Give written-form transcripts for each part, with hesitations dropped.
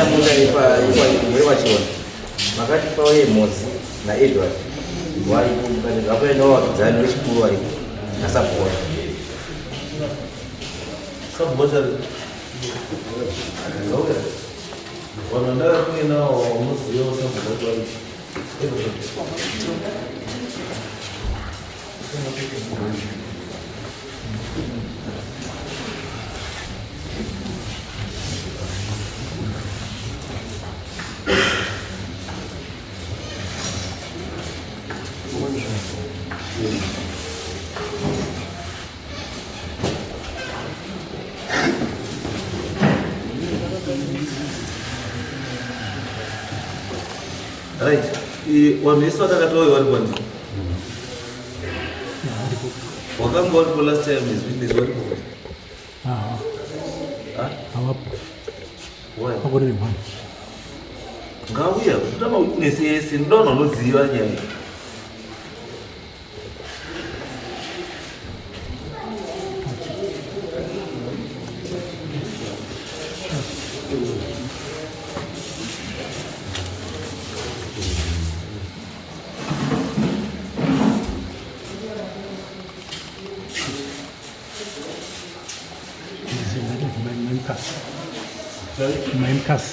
Panyaya munda yepachiona makati pauye Mhozi naEdward waripo, mukati ngapaye newavakidzani wechikuru varipo nasabhuwa. Sabhuwa chari. Vanhu vandakakunge nawo unoziva sabhuwa chari. Right. Vanhu vese vakakatouya vari kwandiri. Wakanga waripo last time is witness waripo futi. Havapo. Why? Pakuriri mhani. Ngauya, kuda mawitness ese, ndoda vanhu vanoziva nyaya iyi. Maimkas.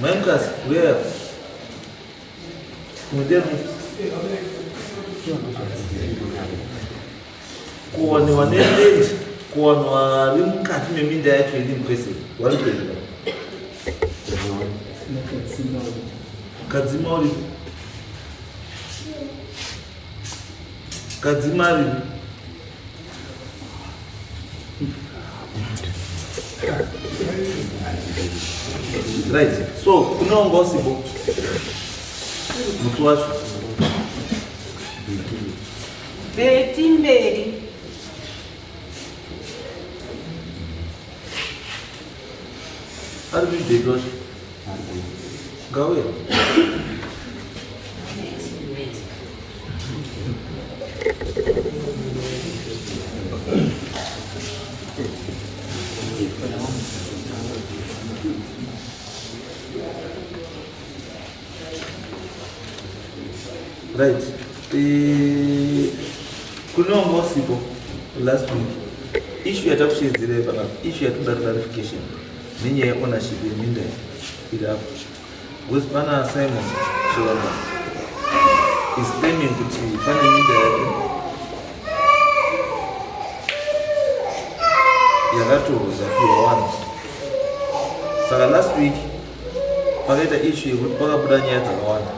Maimkas, where? Kuwaniwa neland, kuwanwa vari mukati meminda yacho iri mupese vari kuenda. Kadzima uri Kadzima ari Right. So kune wanga usipo musi wacho. Beti mberi. Ari kuibheki wacho. Ngauya. Right. Kune wanga usipo last week. Issue yatakusheedzera panapa, issue yatoda clarification nenyaya yeownership yeminda iri apo. Because pana Simon Chiramba is claiming kuti pane minda yake yakatorwa zvapiwa vanhu. Saka last week pakaita issue yekuti pakabuda nyaya dzakawanda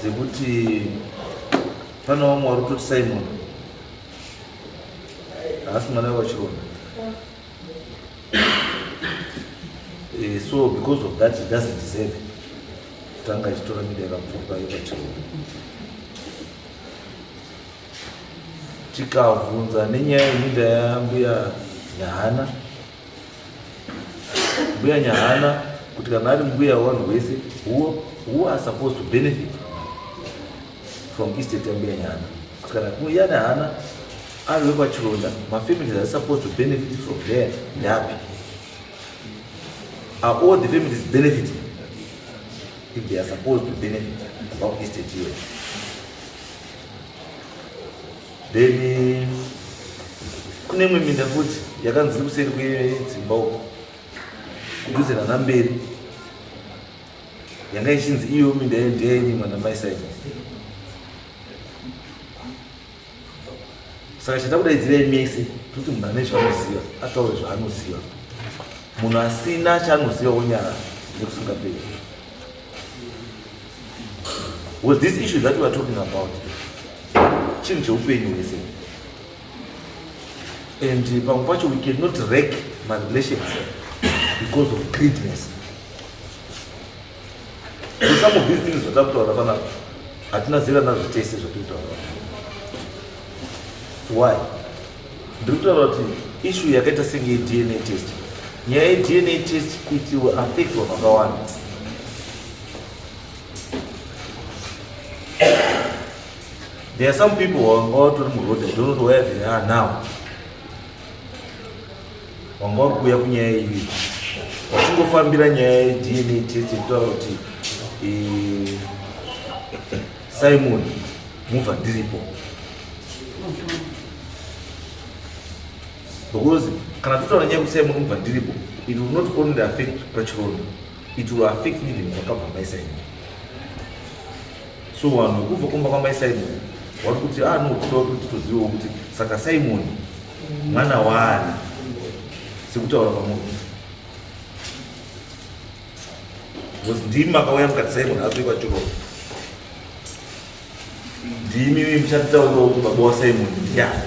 dzekuti pane vamwe vari kutoti Simon haasi mwana wekwaChironda. So because of that he doesn't deserve kuti anga achitora minda yakapfuka yekwaChironda. Tikabvunza nenyaya yeminda yambuya Nyahana, mbuya Nyahana kuti kana ari mbuya wevanhu vese who are supposed to benefit from estate yambuya Nyahana, kuti kana mbuya Nyahana ari wekwaChironda, mafamilies are supposed to benefit from there ndeapi? Are all the families benefiting if they are supposed to benefit kubva kuestate iyoyo? Then kune imwe minda futi yakanzi iri kuseri kwedzimba uko kudhuze nanamberi, yanga ichinzi iyo minda ndeyairimwa namai Simon. Saka chatakudaidzirai mese toti munhu ane zvaanoziva ataure zvaanoziva, munhu asina chaanoziva wonyara nekusingaperi. Was this issue that we are talking about chinhu cheupenyu hwese, and pamwe pacho we cannot wreck my relations because of greediness. So some of these things zvatakutaura panapa hatina zera nazvo tese zvatiri kutaura. Why? Ndiri kutaura kuti issue yakaita senge yeDNA test, nyaya yeDNA test it will affect vanhu vakawanda. There are some people wanga vatori muroad, I don't know where they are now. Wanga uri kuuya kunyaya iyi wachingofambira nyaya yeDNA test yekutaura kuti eh, Simon mubva ndiripo. Because kana totaura nyaya yekuti Simon mubva ndiripo, it will not only affect pachirondo, it will affect even kwakabva mai Simon. So vanhu vekubva kumba kwamai Simon vari kuti ah no, toda kuti tozivawo kuti saka Simon mwana waani sekutaura kwamuri because ndimi makauya mukati Simon azoikwa chiroro, ndimi muchanditaurawo kuti baba waSimon ndiani,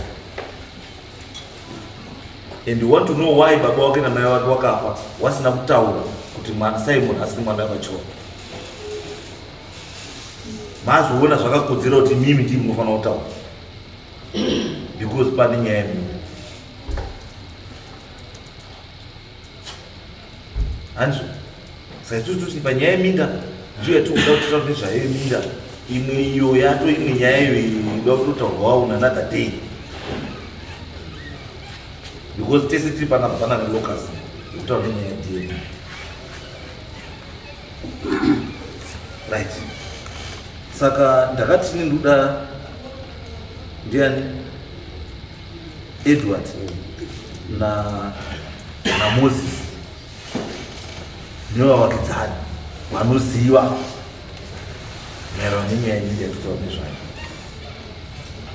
and you want to know why baba wake namai wake wakafa wasina kutaura kuti mwana Simon asiri mwana wepachiroro. Mazoona zvakakodzera kuti mimi ndimi munofanira kutaura because pane nyaya yeminda, handizvo? Saka isusu toti panyaya yeminda ndiyo yatinoda kuti taura nezvayo yeminda. Imwe iyo yato imwe nyaya iyo inoda kutotaurwawo on another day because tese tiri panapa pana nelocus yekutaura nenyaya yeDNA, right? Saka ndakati tine ndoda ndiani, Edward naMoses nevavakidzani vanoziva maererano nenyaya inenge yakutaura nezvayo.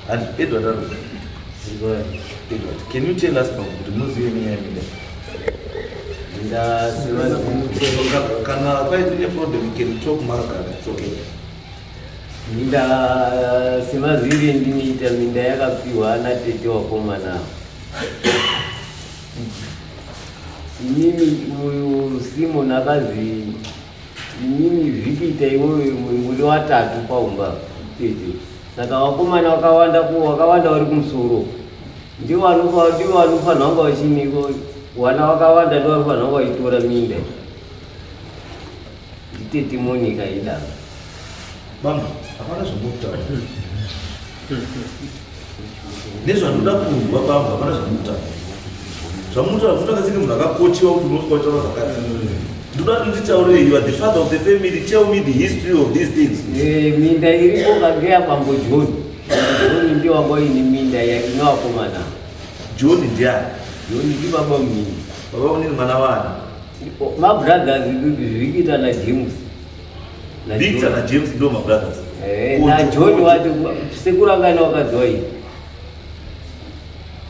And Edward ari, Edward, can you tell us kuti munoziva nenyaya yeminda? Kana paine problem, you can talk makagara, it's okay. Minda semazivire ndinoita, minda yakapiwa natete wakomana. Inini uyu Simon akazi inini Vikita, iwewe muri watatu paumba tete, saka vakomana vakawanda vakawanda vari kumusoro ndivo vanofanira kunga vachiniko vana vakawanda, ndivo vanofanira kunga vachitora minda. Nditete Monica idaro. Bamba, hapana zvamukutaura nezvandoda kunzwa. Bamba, hapana zvamukutaura. Zvamutaura zvinoita senge munhu akakochiwa kuti unoswa kutaura zvakati. Ndoda kuti nditaurire, you are the father of the family, tell me the history of these things. Minda iripo ngeyabambo John. John ndiwo wanga uine minda inovakomana. John ndiani? John ndibaba munini. Baba munini mwana wani? Mabrothers, Victor naJames. Victor naJames ndo mabrothers? NaJohn wacho, sekuru anga aina wakadzi waii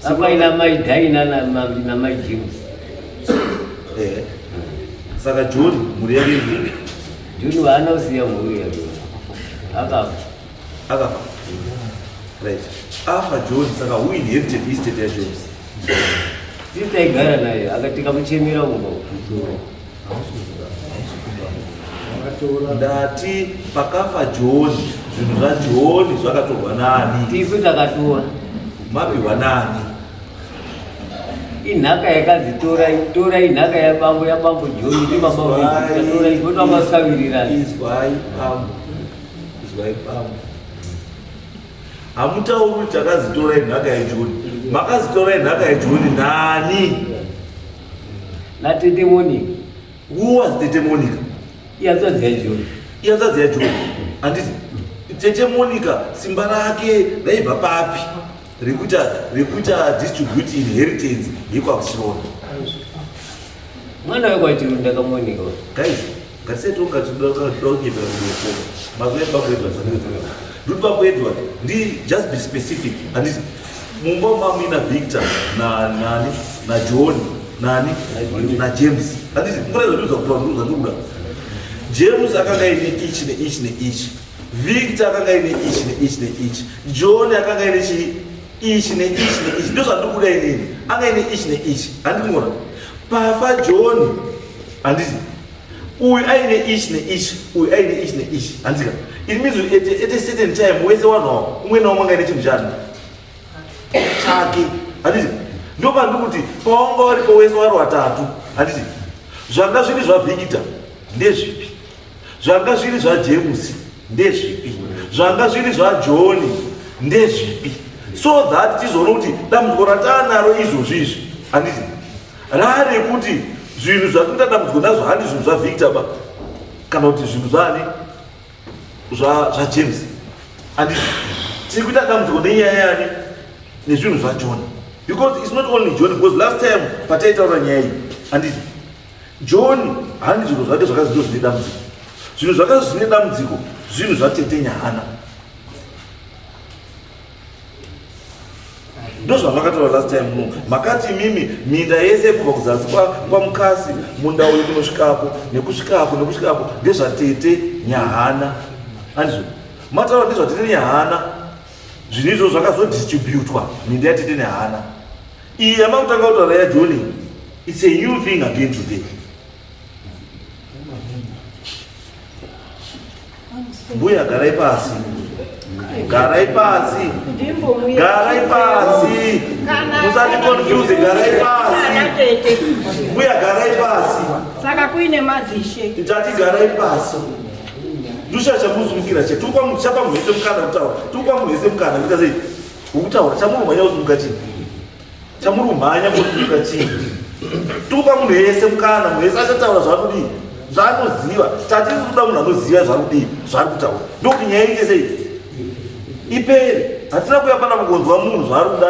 apaina mai Daina namai James. Saka John mhuri yake iri? John vaana kusiya mhuri yake, akafa. Akafa, right. Afa John, saka who inherited estate yaJames? Tisi taigara naye, akatikamuchemera umba musoro. Ndati pakafa John, zvinhu zvaJohn zvakatorwa nani? Tisu takatora. Mapiwa nani? Inhaka yakazi torai, torai inhaka yabambo John, ndi baba vedu, tatora ikotoamasawirirana. Izwai bambo, izwai bambo, hamutauri kuti takazitora inhaka yaJohn. Makazitora inhaka yaJohn nani? Natete Monica. Who was tete Monica? Ihanzvadzi yaJohn. Ihanzvadzi yaJohn, handiti? Tete Monica simba rake raibva papi rekuita distribute inheritance yekwakuchironda? Mwana wekwachironda kaMonica. Guys, ngatisaitonga tinoda kunyepera kudoko. Mazuva ebambo Edward, ndikuti bambo Edward, ndi just be specific, handiti? Mumba mamuina Victor nani naJohn nani naJames, handiti? Murezvandiudza kutaura ndikuda James akanga aine ichi neichi neichi, Victor akanga aine ichi neichi neichi, John akanga aine chii, ichi neichi neichi. Ndo zvandiri kuda inini. Anga aine ichi neichi, handimona? Pafa John, handiti, uyu aine ichi neichi, uyu aine ichi neichi, handika? It means at a certain time wese wanhu awo, umwe naumwe anga aine chinhu chani chake, handiti? Ndopandiri kuti pawanga waripo wese wari watatu, handiti, zvanga zviri zvaVictor ndezvipi, zvanga zviri zvaJames ndezvipi, zvanga zviri zvaJohn ndezvipi, so that tizoona kuti dambudziko rataanaro izvozvi izvi, handiti? Raarekuti zvinhu zvatinoita dambudziko nazvo handi zvinhu zvaVictor ba kana kuti zvinhu zvaani zvaJames, handiti tiri kuita dambudziko nenyaya yani nezvinhu zvaJohn, because it's not only John, because last time pataitaura nyaya iyi, handiti John handi zvinhu zvake zvakazi ndo zvine dambudziko. Zvinhu zvakazi zvine dambudziko zvinhu zvatete Nyahana. Ndozvamakataura last time muno, makati imimi minda yese yekubva kuzasi kwaMukasi, munda uyu kunosvikapo nekusvikapo nekusvikapo ndezvatete Nyahana, handizvo? Mataura ndezvatete Nyahana. Zvinhu izvo zvakazodistributwa minda yatete Nyahana iyi yamakutanga kutaura yaJohn, it's a new thing again today. Mbuya, garai pasi, garai pasi, garai pasi, musati confuse. Garai pasi, mbuya, garai pasi. Saka kuine madzishe. Tati garai pasi. Ndusha chamusumukira che chapa munhu wese mukana kutaura, tupa munhu wese mukana kuita sei wokutaura. Chamuri kumhanya kusumuka chii? Chamuri kumhanya kusumuka chii? Tupa munhu wese mukana, munhu wese achataura zvaanodii, zvaanoziva. Tati toda munhu anoziva zvaanodii, zvaari kutaura, ndokuti nyaya iite sei, ipere. Hatina kuya pana kungonzwa munhu zvaari kuda,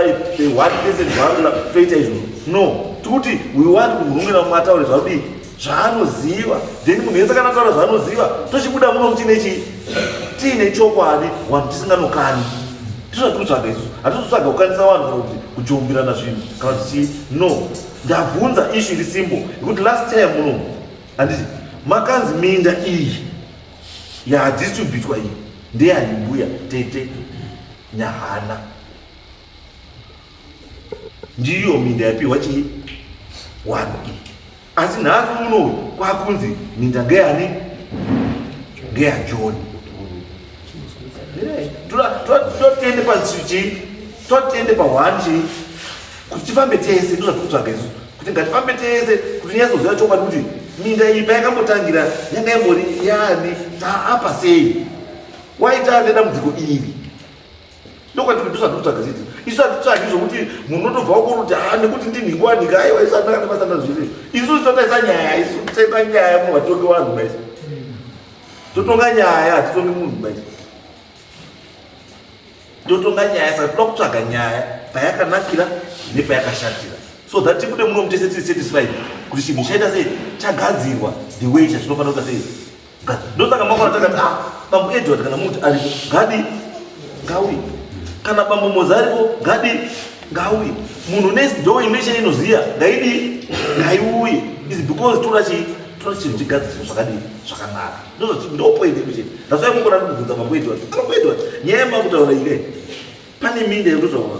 one person zvaari kuda toita izvozvo, no. Tikuti we want kuti munhu umwe naumwe ataure zvaanodii, zvaanoziva, then munhu wese kana ataura zvaanoziva, tochibuda muno tiine chii? Tiine chokwadi, vanhu tisinganokani. Ndizvo kutsvaga isusu. Hatisi kutsvaga kukanisa vanhu kana kuti kujombirana zvinhu kana kuti chii, no. Ndabvunza issue iri simple yekuti last time muno, handiti makanzi minda iyi yadistributwa iyi ndeyani? Mbuya tete Nyahana, ndiyo minda yapiwa chii wanhu iyi. Asi nhasi unoyu kwakunzi minda ngeyani? NgeyaJohn. Totiende pachii? Totiende pa1 chii kuti tifambe tese. Ndozvatikutsvaga isu, kuti ngatifambe tese kuti tinyatsoziva chokwadi kuti minda iyi payakambotangira yanga imbori yani, taapa sei, waita nedambudziko iri. Ndokwati ndozvatikutsvaga chete. Isu hatitsvagi zvokuti munhu unotobva wakuru kuti ha nekuti ndinhingwanika. Aiwa, isu hatina kana basa nazvo izvo. Isu totaisa nyaya, isu totaisa nyaya muvatongi vanhu maisi totonga nyaya, hatitongi munhu maisi totonga nyaya. Saka toda kutsvaga nyaya payakanakira nepayakashatira, so that tibude muno mutese tiri satisfied kuti chinhu chaita sei, chagadzirwa the way chachinofanira kuita sei. Ndosaka makona takati, ah, bambo Edward kana muti aripo gadi ngauye, kana bambo Moza aripo gadi ngauye, munhu next door imeshe inoziya ngaidi ngaiuye, is because toda chii? Toda chinhu chigadzirwa zvakadii, zvakanaka. Ndopoint yedu chete. That's why mukona ndikubvunza bambo Edward. Bambo Edward, nyaya yemakutaura ike pane minda yekutotaura,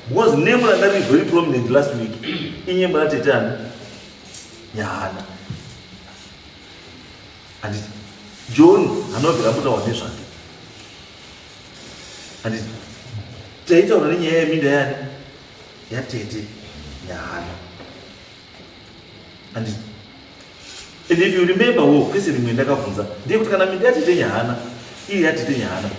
because name ranga riri very prominent last week inyembo ratete ani? Nyahana, handiti? John anobvira ambotaura nezvake, handiti? Taitaura nenyaya yeminda yani yatete Nyahana, handiti? And if you remember wo question imwe ndakabvunza ndeyekuti kana minda yatete Nyahana iri yatete Nyahana,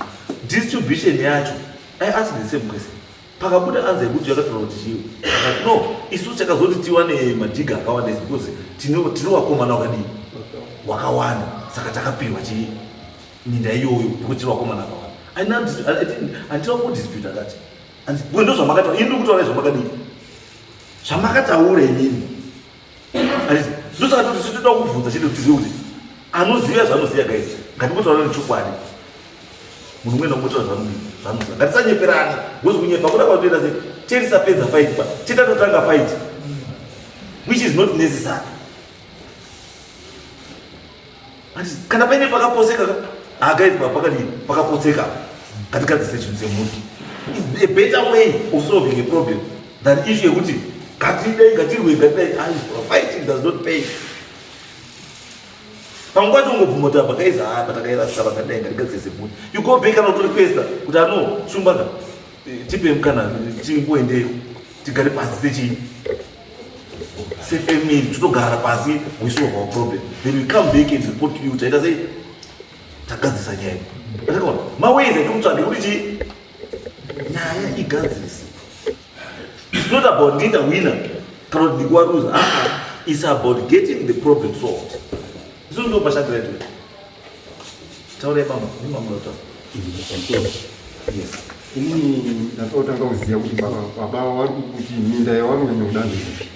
distribution yacho, I asked the same question, pakabuda anza yekuti yakatora kuti chii, akati no, isu chakazoti tiwane madhiga akawanda is because tino vakomana wakadii, wakawanda, saka takapiwa chii, minda iyoyo nekuti tino vakomana akawanda. Handina kudispute akati ndo zvamakataura. Ini ndiri kutaura zvamakadii, zvamakataura inini. Ndosaka toti toda kubvunza chete kuti tizive kuti anoziva zvaanoziva. Guys, ngatingotaura nechokwadi, munhu umwe naungotaura zvaanoziva, ngatisanyeperane, because kunyepa kuda kwatoita sei, tetisapedza fight pa tetatotanga fight which is not necessary. Kana paine pakaposeka ka, ah guys, pakadii, pakapotseka, ngatigadzise chinhu semunhu. Is a better way of solving a problem than issue yekuti ngatidai, ngatirwe, ngatidai. Fighting does not pay. Panguva tongobvuma kuti apa guys, ha, patakairasika, vangadai, ngatigadzise semunhu. You go back kana kutorequesta kuti ano shumbaka, tipe mukana timboendeyo tigare pasi sechii, sefamily, totogara pasi, we solve our problem, then we come back and report to you taita sei, tagadzisa nyaya. Atakaona maways atikutsvaga kuti chii, nyaya igadzirise. It's not about ndinda wina. Kana kuti ndikuwaruza. Ah, it's about getting the problem solved. Isu ndo pashandira tiri. Taurai mama, ndima munotaura. Yes. Inini ndatotanga kuziva kuti baba vari kuti minda yavari kunyanya kuda ndeipi.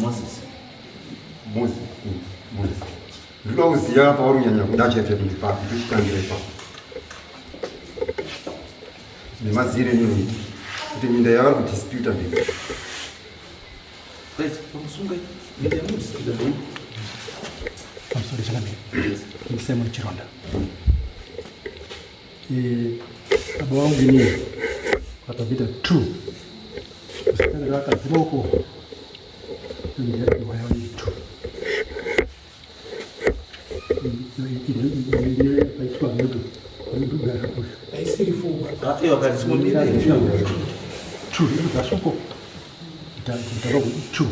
Moses. Moses. Moses. Ndoda kuziva pavari kunyanya kuda chaipo chaipo ndipapi ndochitangira ipapo. Nemazire enyu kuti minda yavari kudisputa ndeipi. Right, pamusunga. Minda yamudisputa ndeipi. Pamusoro chakamira. Ndi Simon Chironda. Baba wangu inini vakabvita 2 kusikana vakadzima uko ndiyaiwa 2 paitwa medu ndogara kusho Haisiri fuba. Ah, iyo akati chimwe minda. 2 ikuzasuko ndakauku 2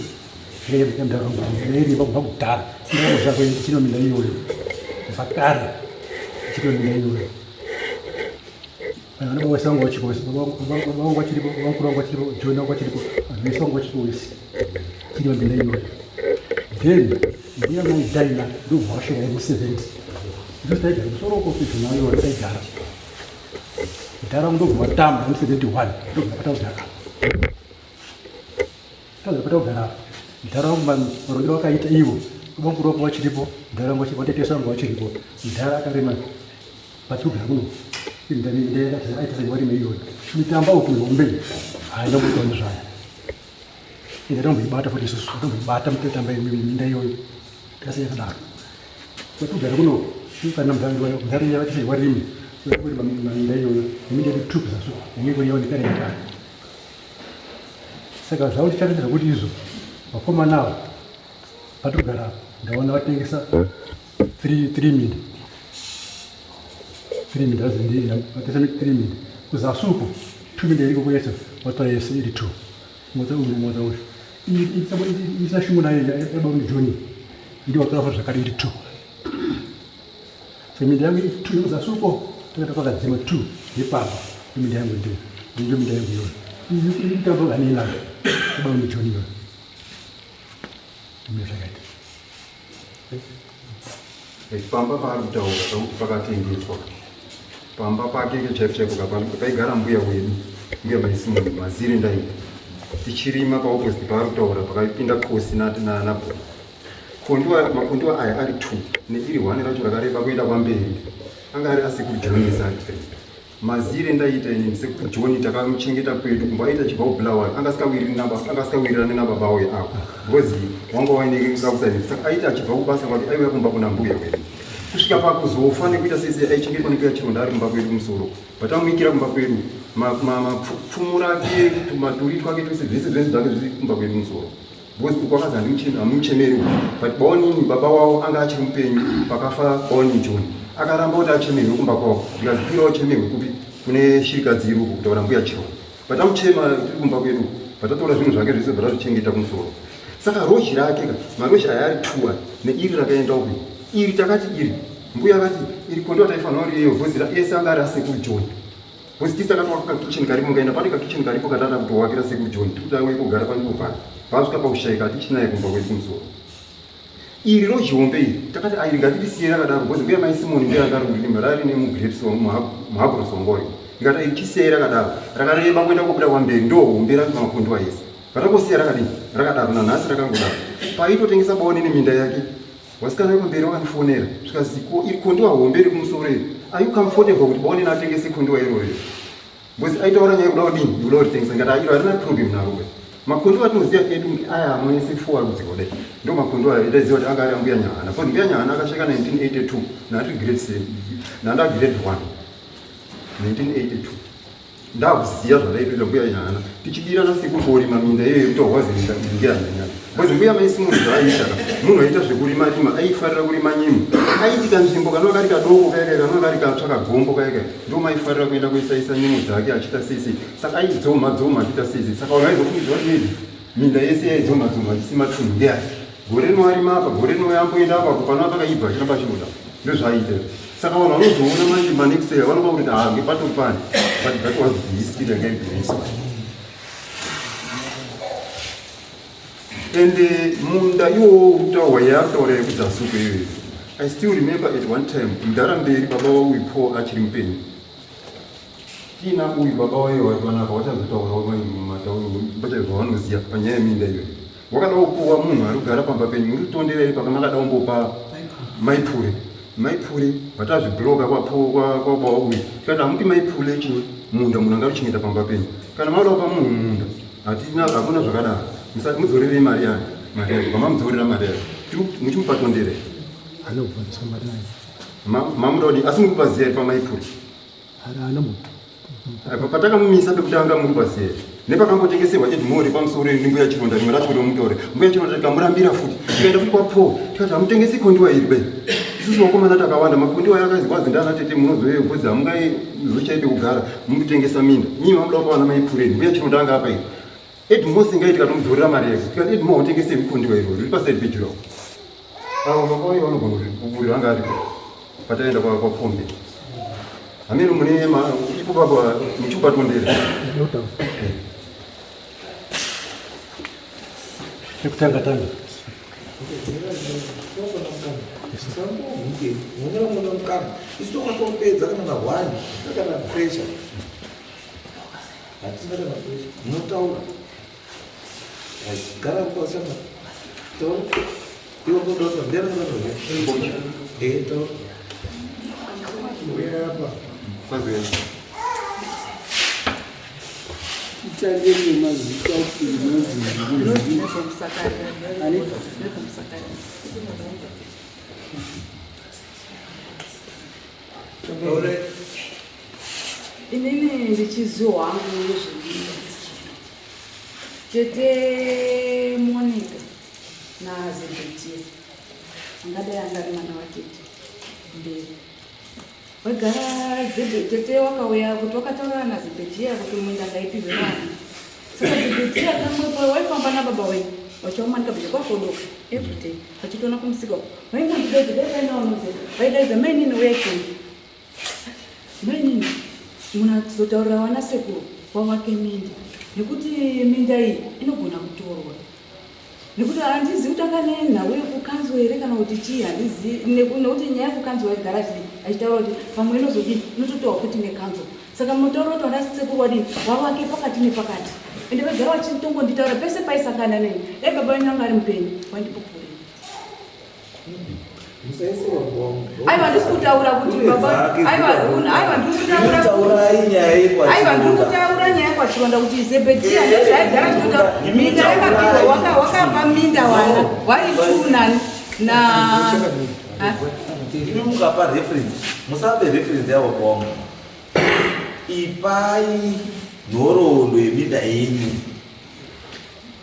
ndakairima kubva kudhara ndakazvako chino minda iyoyo kubva kare chino minda iyoyo. Vanhu vese vanga vachiripo, baba vangu vachiripo, vamukuru vangu vachiripo, John vangu vachiripo, vanhu vese vanga vachiripo vese chiri minda iyoyo. Then mbuya mai Daina ndobva vasvika mu70, ndo taigara musoro uko pedyo nayo taigara. Mudhara wangu ndobva watamba mu71, ndobva pata kugara, tazopata kugara. Mudhara wangu marongero akaita ivo, vamukuru vangu vachiripo, mudhara wangu vachiripo, vatete vangu vachiripo. Mudhara akarima patiri kugara kuno, aita sewarima iyoyo mitamba uku hombe haina kuitawo nezvayo. Ende tomboibata futi isusu, tomboibata mitamba minda iyoyo tase yakadaro. Patugara kuno kana mudhara yavaita sewarimi kurima minda iyoyo neminda yedu two kuzasu yange yaonekana yakare. Saka zvavo tichaita zvekuti izvo vakomana ava patogara ndaona vatengesa three minda, three minda vatengesa three minda kuzasi uko, two minda iriko kwese vatora yese iri two, mota uyu, mota uyu isina shungu nayo yababa John ndiwo vatora futi zvakare iri two. So minda yangu two yekuzasi uko takaita kwakadzima two yepapa. Minda yangu ndiyo, ndiyo minda yangu iyoyo iri kutamba kanei nayo yababa John iyoyo ndo zvakaita. Pamba paari kutaura pakuti pakatengeswa pamba pake chaiko chaiko paigara mbuya wedu, mbuya maisimoni mazire ndaita tichirima paopposite paari kutaura pakapinda kosi nabhora kondiwa. Makondiwa aya ari two neiri one racho rakareba kuenda kwamberi anga ari asekuru John ari three. Mazire ndaita inini sekuru John takamuchengeta kwedu kumba aita chibva kuBulawayo, anga asikawirirani nababa uye avo because wanga waine kakusai. Saka aiti achibva kubasa kwake aiuya kumba kuna mbuya wedu kusvika pakuzofa nekuita sese aichengetwa nekuya Chironda ari kumba kwedu kumusoro. Patamuikira kumba kwedu pfumo rake, tumaturi twake twese, zvese zvese zvake zviri kumba kwedu kumusoro because uko akazi hamuchemeri. But baonini baba wavo anga achiri mupenyu pakafa baonini John, akaramba kuti achemerwe kumba kwavo, ndikazipirawo chemerwe kupi kune shirikadzi iri uko kutaura mbuya Chironda. Patamuchema tiri kumba kwedu, patatora zvinhu zvake zvese bvatazvichengeta kumusoro. Saka roji rake ka maroji aya ari two aya neiri rakaenda uku iri takati iri mbuya akati iri kondo taifanira kuti iyo bhozi ese anga ari asekuru John because tisi takatowaka kakitchen karipo. Ngaenda pane kakitchen karipo katata kutowakira sekuru John tikuti auye kugara panzvimbo pake. Paasvika pakushayika hatichinaye kumba kwedu kumusoro. Iri rojihombe iri takati airi ngatirisiye rakadaro because mbuya mai Simoni ndiye anga ari kurima rari nemugrapes muhabros wangori. Ndikati iri chisiyai rakadaro rakareba kuenda kobuda kwamberi, ndo hombe racho pamakondiwa ese. Vatakosiya rakadini rakadaro nanhasi rakangodaro. Paitotengesa baone neminda yake, vasikana vekumberi vakandifonera zvikazi, "Ko iri kondiwa hombe iri kumusoro iri, are you comfortable kuti baone atengese kondiwa iroro?" Because aitaura nyaya yekuda kudini, yekuda kuritengesa. Ngati iro harina problem naro. Makondiwa atinoziva edu aya amwe ese four ari kudzika kudai ndo makondiwa ataiziva kuti anga ari ambuya Nyahana because mbuya Nyahana akasvika 1982 nandiri grade 7, nanda grade 1 1982. Ndakuziva zvadaitoita mbuya Nyahana tichidira nasekuru korima minda iyoyo yekutorwa ziminda ngeyanyanyana because mbuya maisimoni zvaaiita ka munhu aiita zvekurima rima, aifarira kurima nyimo. Aiti kanzvimbo kanova kari kadoko kaikai kanova kari katsva kagombo kaikai ndo maifarira kuenda kuisaisa nyimo dzake achiita sei sei. Saka aidzoma dzoma achiita sei sei. Saka vanhu vaizofungidzwa kuti maybe minda yese yaidzoma dzoma achisima tunhu ngeyake. Gore rino arima apa, gore rino yamboenda apa panova pakaibva achiramba achibuda, ndozvaiita. Saka vanhu vanozoona manje manext year vanopa kuti ha ngepatori pani, but that was the history yanga iri. Ende munda iwowo utaurwa yaataura yekudzasuko iyoyo. I still remember at one time mudhara mberi baba wauyu Paul achiri mupenyu. Tiina uyu baba wayo vari panapa vachazotaura zvavanoziva panyaya yeminda iyoyo. Wakada kupuwa munhu ari kugara pamba penyu muri kutondera iri pakamakada kumbopa maipure. Maipure vatazvibloka kwababa uyu. Tikati hamupi maipure chinyi munda munhu angaruchengeta pamba penyu. Kana mauda kupa munhu munda hatina hakuna zvakadaro. Musati mudzorerei mari yayo. Mari yayo vamamudzorera mari yayo. Muchimupa tondere. Anobvunzwa mari yayo. Mamuda kudii asi muri kupaziva iri pamaipure. Apa patakamumisa pekutanga muri paziva nepakambotengeserwa Edmore pamusoro nembuya Chironda rimwe racho romutaure mbuya Chironda tikamurambira futi tikaenda futi kwaPaul tikati hamutengesi kondiwa iri be isusu vakomana takawanda makondiwa yakazi kwazi ndana tete munozoyebvudza hamungaizochaipe kugara mukutengesa minda nyii mamuda kupa vana maipureni mbuya Chironda anga apa iri Edmore singai tikatomudzorera mari yake tikati Edmore utengese kondiwa iroro riri paside pejurawo Avo baba vaye vanogona kuzvipupurira anga aripo pataenda kwapfombe. Hameno mune ipo baba muchikubatondera. Chekutanga tanga. Isu tokwanisa kupedza kana na one kana pressure. Hatina kana pressure. Munotaura. Gara kwa sana. Taura. Iwe ndoda ndera ndera. Eh, taura. Uya apa. Kwazve. Titange nemazita kuti inonzi ani? Inini ndichiziwa hangu nezveminda. Tete Monica naZebhedhiya angadai anga ari mwana watete mberi vaigara tete wakauya kuti wakataura naZebhedhiya kuti munda ngaipihwe vana saka Zebhedhiya kamwepo waifamba nababa wenyu vachiwamanika bhedha kwakodoka everyday vachitoona kumusika uko vaingondidaidza dai paina vanoziva vaidaidza mainini uyai kuno Mainini munazotaurira vana sekuru wavake minda nekuti minda iyi inogona kutorwa nekuti handizivi kuti anga nenhau yekukanzwa here kana kuti chii handizivi nekuti nyaya yekukanzwa yaigara achitaura kuti pamwe inozodii inototorwa futi nekanzwa saka munotaura kuti vana sekuru wadii wavake pakati nepakati ende vaigara vachitongonditaura pese paisangana neni dai baba venyu anga ari mupenyu waindipupurira Aiwa ndisi kutaura kuti baba aiwa aiwa ndiri kutaura aiwa ndiri kutaura nyaya kwaChironda kuti Zebhedhiya ndozvaigara chinotaura minda yakapiwa wakapa minda wana wari two nani na imi mukapa reference musape reference yavo bongo ipai nhoroondo yeminda yenyu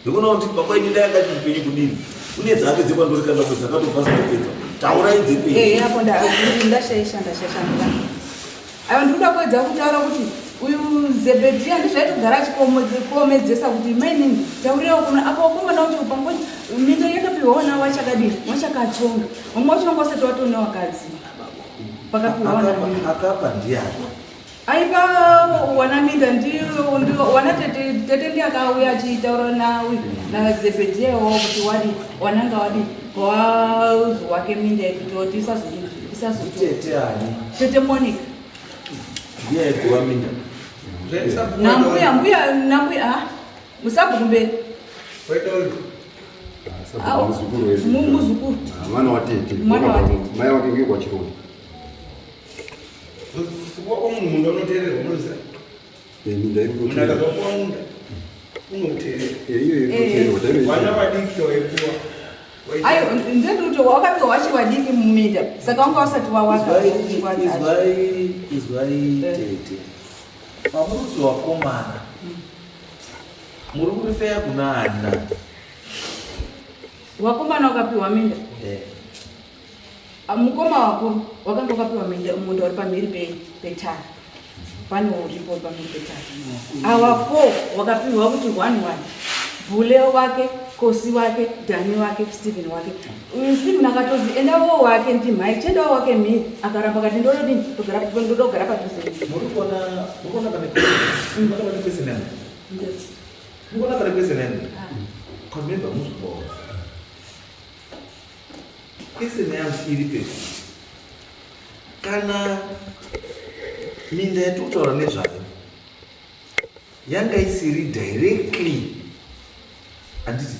Ndikuona kuti baba ini dai akati upenyu kudini. Kune dzake dzekwandori kana kuti dzakatobva dzatopedzwa. Taurai dzepenyu. Eh, apo ndashaisha ndashaisha ndira. Ayo ndikuda kuedza kutaura kuti uyu Zebhedhiya ndizvo aitogara achikuomedzesa kuti mainini taurirawo kuna apo wakomana wacho panguva minda yakapiwa wana wachakadini wachakatsonga vamwe wacho vanga wasati watone wakadzi pakapiwa wana akapa ndiyani Aipa wana minda ndiyo wana tete tete ndiye akauya achitaura nawe naZebhedhiya wavo kuti wadi wananga wadi wake minda yekuti isazodii isazodii Tete ani? Tete Monica Ndiye aipiwa minda. nambuya mbuya nambuya ah musabvu kumberi Ah, muzukuru wedu. Muzukuru. Ah, mwana watete. Mwana watete. Mai wake ndiye kwaChironda. Kuwa munhu munda unoteererwa unoziva. Eh, minda iri Munhu kuteererwa. akazopuwa munda unoteerera. Eh, iyo iri kuteererwa. Tairo Vana vadiki waipuwa. Ayo ndendikuti wakapiwa wachi vadiki muminda saka wanga wasati wawaka Izwai izwai tete. Pamuri wakomana. Muri kurifeya kuna ani nani? Wakomana wakapiwa minda. Eh. Mukoma wako wakanga wakapiwa munda uri pamhiri petara pane uripo uri pamhiri petara awa four wakapiwa kuti one one bhule wake kosi wake dhani wake stephen wake uyu stephen akatozi endawo wake ndimhai chiendawo wake mhiri akaramba akati ndododini ndodogara padhuze Muri kuona muri kuona pane question yangu. Muri kuona pane question yangu. Kwamemba muzubawo. Question yangu iri pekuti kana minda yatiri nezvayo yanga isiri directly, handiti,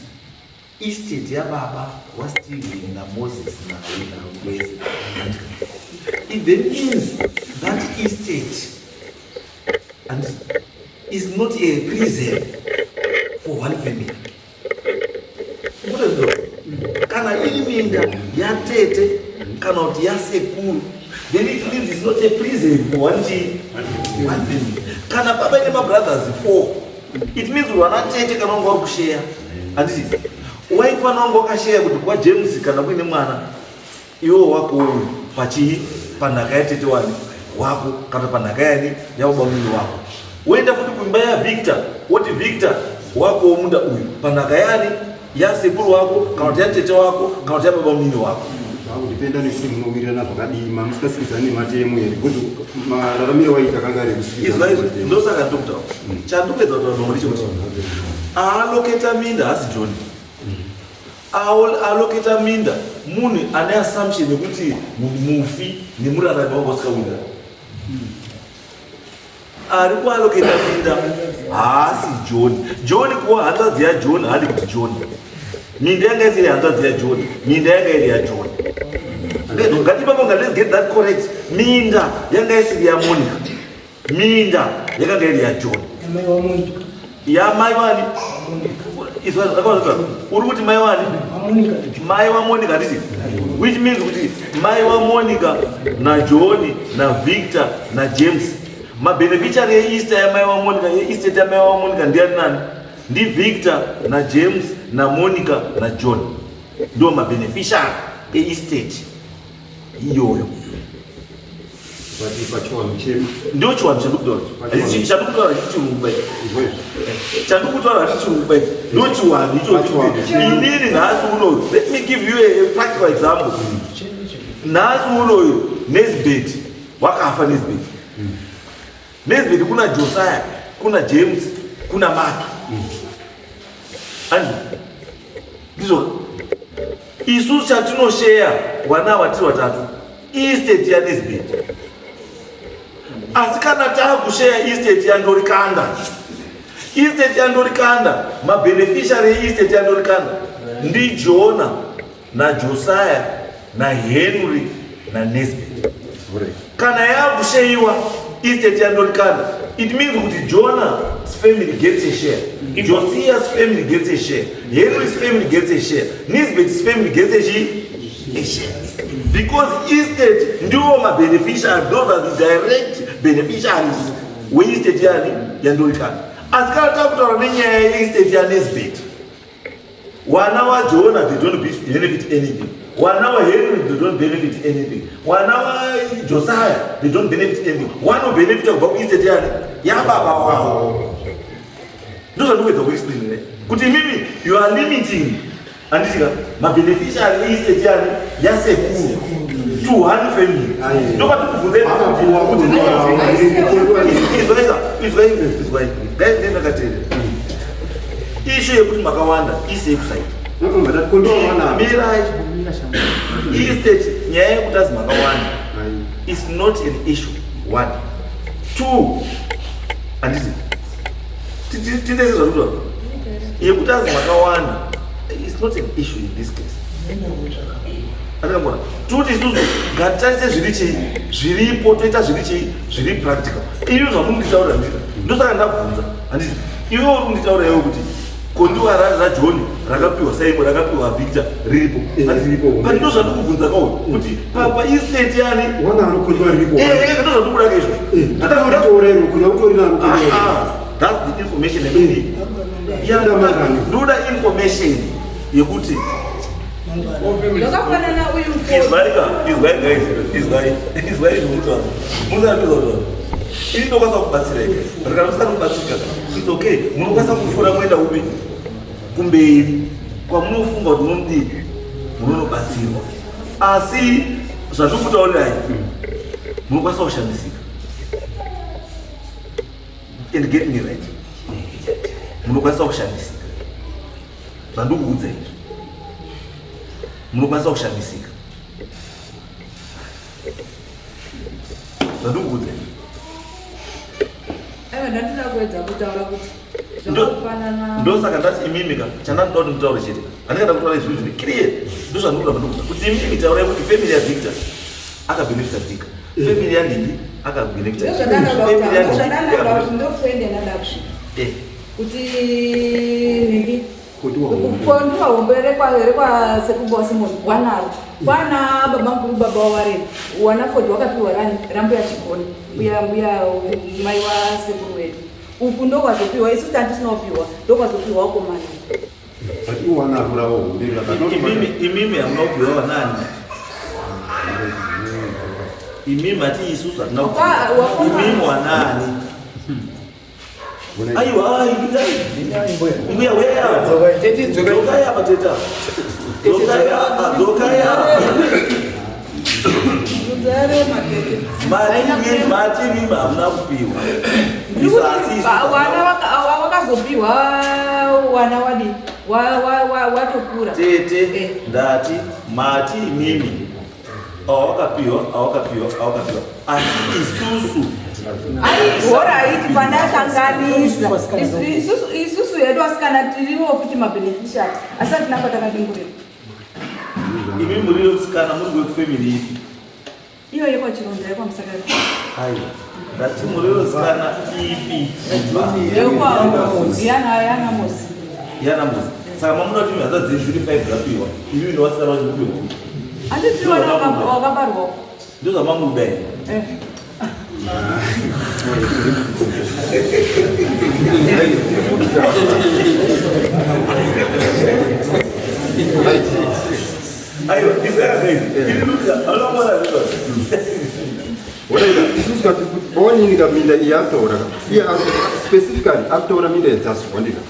estate yababa waStephen naMoses naWese, it then means that estate and is not a preserve for one family. Kana iri minda yatete kana kuti yasekuru, then it means it's not a preserve for one chii, one family. Kana baba ine mabrothers four, it means vana tete kana wanga uri kusheya, handiti, waifanira wanga wakasheya kuti kwaJames kana kuine mwana iwo wako uyu pachii, panhaka yatete wani wako kana panhaka yani yababa munini wako, woenda futi kuimba yaVictor, woti Victor wako munda uyu panhaka yani yasekuru wako kana kuti yatete wako kana kuti yababa munini wako. Zvakudhipenda nekuti munowirirana zvakadii, mamusikasikidzani nematemo here, because mararamiro waita kanga ari Izwa izvi, ndosaka ndokutaura chandopedza kutaura nomwe ndechekuti aaloketa minda haasi John. Aloketa minda munhu ane assumption yekuti mufi nemurarami wanga usikawirirana. Ari kualoketa minda haasi John. John kuwa hanzvadzi yaJohn haadi kuti John minda yanga isiri hanzvadzi yaJohn, minda yanga iri yaJohn. Ngatipapo nga let's get that correct. Minda yanga isiri yaMonica, minda yakanga iri yaJohn. Amai waMonica. Yamai wani? Izwa, uri kuti mai wani? WaMonica. Mai waMonica, handiti? Which means kuti mai waMonica naJohn naVictor naJames, mabeneficiary eestate yamai waMonica, yeestate yamai waMonica ndiani nani? NdiVictor naJames naMonica naJohn, ndo mabeneficiary eestate iyoyo. But pachiwanhu chedu Ndio chiwanhu chandikutaura. Chandikutaura hachisi chirungu bai. Chandikutaura hachisi chirungu bai, ndo chiwanhu ichocho. Pachiwanhu. Inini nhasi unoyu, let me give you a practical example. Nhasi unoyu Nesbet wakafa. Nesbet, Nesbet, kuna Josiah, kuna James, kuna Mark, andi ndizvo? Isu chatinosheya wana watiri watatu estate yaNesbet. Asi kana taakusheya estate yaNdorikanda, estate yaNdorikanda, mabeneficiary eestate yaNdorikanda ndiJona naJosiah naHenry naNesbet. Kana yakusheyiwa estate yaNdorikanda, it means kuti Jonah's family gets a share, Josiah's family gets a share, Henry's family gets a share, Nisbet's family gets a share, a share, because estate ndiwo mabeneficiary. Those are the direct beneficiaries weestate yani yaNdorikanda. Asi kana takutaura nenyaya yeestate yaNesbet, wana waJona they don't benefit anything, wana waHenry they don't benefit anything, wana waJosiah they don't benefit anything. Wanobenefita kubva kuestate yani yababa wavo. Ndozvandikuedza kuexplain kuti imimi you are limiting, handitika, mabeneficiary estate yani yasekuru to one family. Ndopatikubvunzai kuti izwaisa, izwai, izwai ndendakateerera issue yekuti makawanda ise yekusaidi. Mirai. Estate, nyaya yekuti azi makawanda is not an issue. One, two, handiti titese zvatutaura yekuti azi makawanda is not an issue in this case. Andikambona toti isusu ngatitarise zviri chii zviripo, toita zviri chii zviri practical. Ivi zvamunditaura ndika ndosaka ndabvunza, handiti? Iwe uri kunditaura iwe kuti kondiwa raJohn rakapiwa Simon, rakapiwa Victor, riripo. Riripo. But ndo zvandikubvunza kawo kuti paestate yani Wana anokondiwa riripo. Ndo zvandikudaka izvozvo. Atakutora utori naro. Ah, that's the information yekuti ndoda information yekuti Zvakafanana uyu mukoti. Izwai ka, izwai guys, izwai, izwai zvokutaura musati kutaura. Ini ndokwanisa kubatsira guys, but kana musati kubatsirika, it's okay. Munokwanisa kufura moenda upi kumberi kwamunofunga kuti munodii, munonobatsirwa. Asi zvandikutaurirai, munokwanisa kushamisika, and get me right, munokwanisa kushamisika. Zvandikuudza izvi munokwanisa kushamisika. Zvandikuudza izvi. Aiwa, ndandida kuedza kutaura kuti zvakafanana. Ndosaka ndati imimi ka, chandanoda kuti mutaure chete, handingada kutaura zvinhu zviri clear. Ndozvandinoda ndikuudza kuti imimi taurai kuti family yaVictor akabenefita Victor, family yaNhingi akabenefita Ndozvandanoda family kutaura, yaNhingi ndozvandanoda kuti ndokuende ndada kusvika. Kuti nhingi kondiwa hombe rekwasekuru waSimoni wanaro kwana baba mukuru, baba wawareni wana 40 wakapiwa rani rambuya Chigoni, mbuya mbuya mai wasekuru wedu. Uku ndokwazopiwa isu tantisina kupiwa, ndokwazopiwa wakomana. But iwo anarurawo hombe. Imimi hamuna kupiwa vanani? Imimi hati isusu hatina kupiwa. Imimi wanani? Aiwa, ai, mbuya weya, dzokai apa, teta, dzokai apa, dzokai apa. Mati mati imimi hamuna kupiwa. Isu asi isusu Wana wakazopiwa wana wadi watokura. Tete, ndati mati imimi awakapiwa, awakapiwa, awakapiwa, asi isusu Ai, alright, pandasanganisa isusu hedu asikana tiriwo futi mabeneficiary, asi hatina kwatakadingurira. Imi muri vemusikana, muri wekufamily ipi? Iyo yekwaChironda, yekwaMusakari. Aiwa, ndati muri vemusikana ipi? Yana Mosi. Yana Mosi. Saka mamuda kuti mhanza dzenyu dziri 5 dzapiwa, imimi ndovasikana vacho mupiwa? Handiti wana wakabarwawo? Ndozvamamuda here? Eh. Aiwa, izvaanomona. Isusu kati onini ka, minda iyi akutaura ka, iye specifically akutaura minda yedzaswa ndika.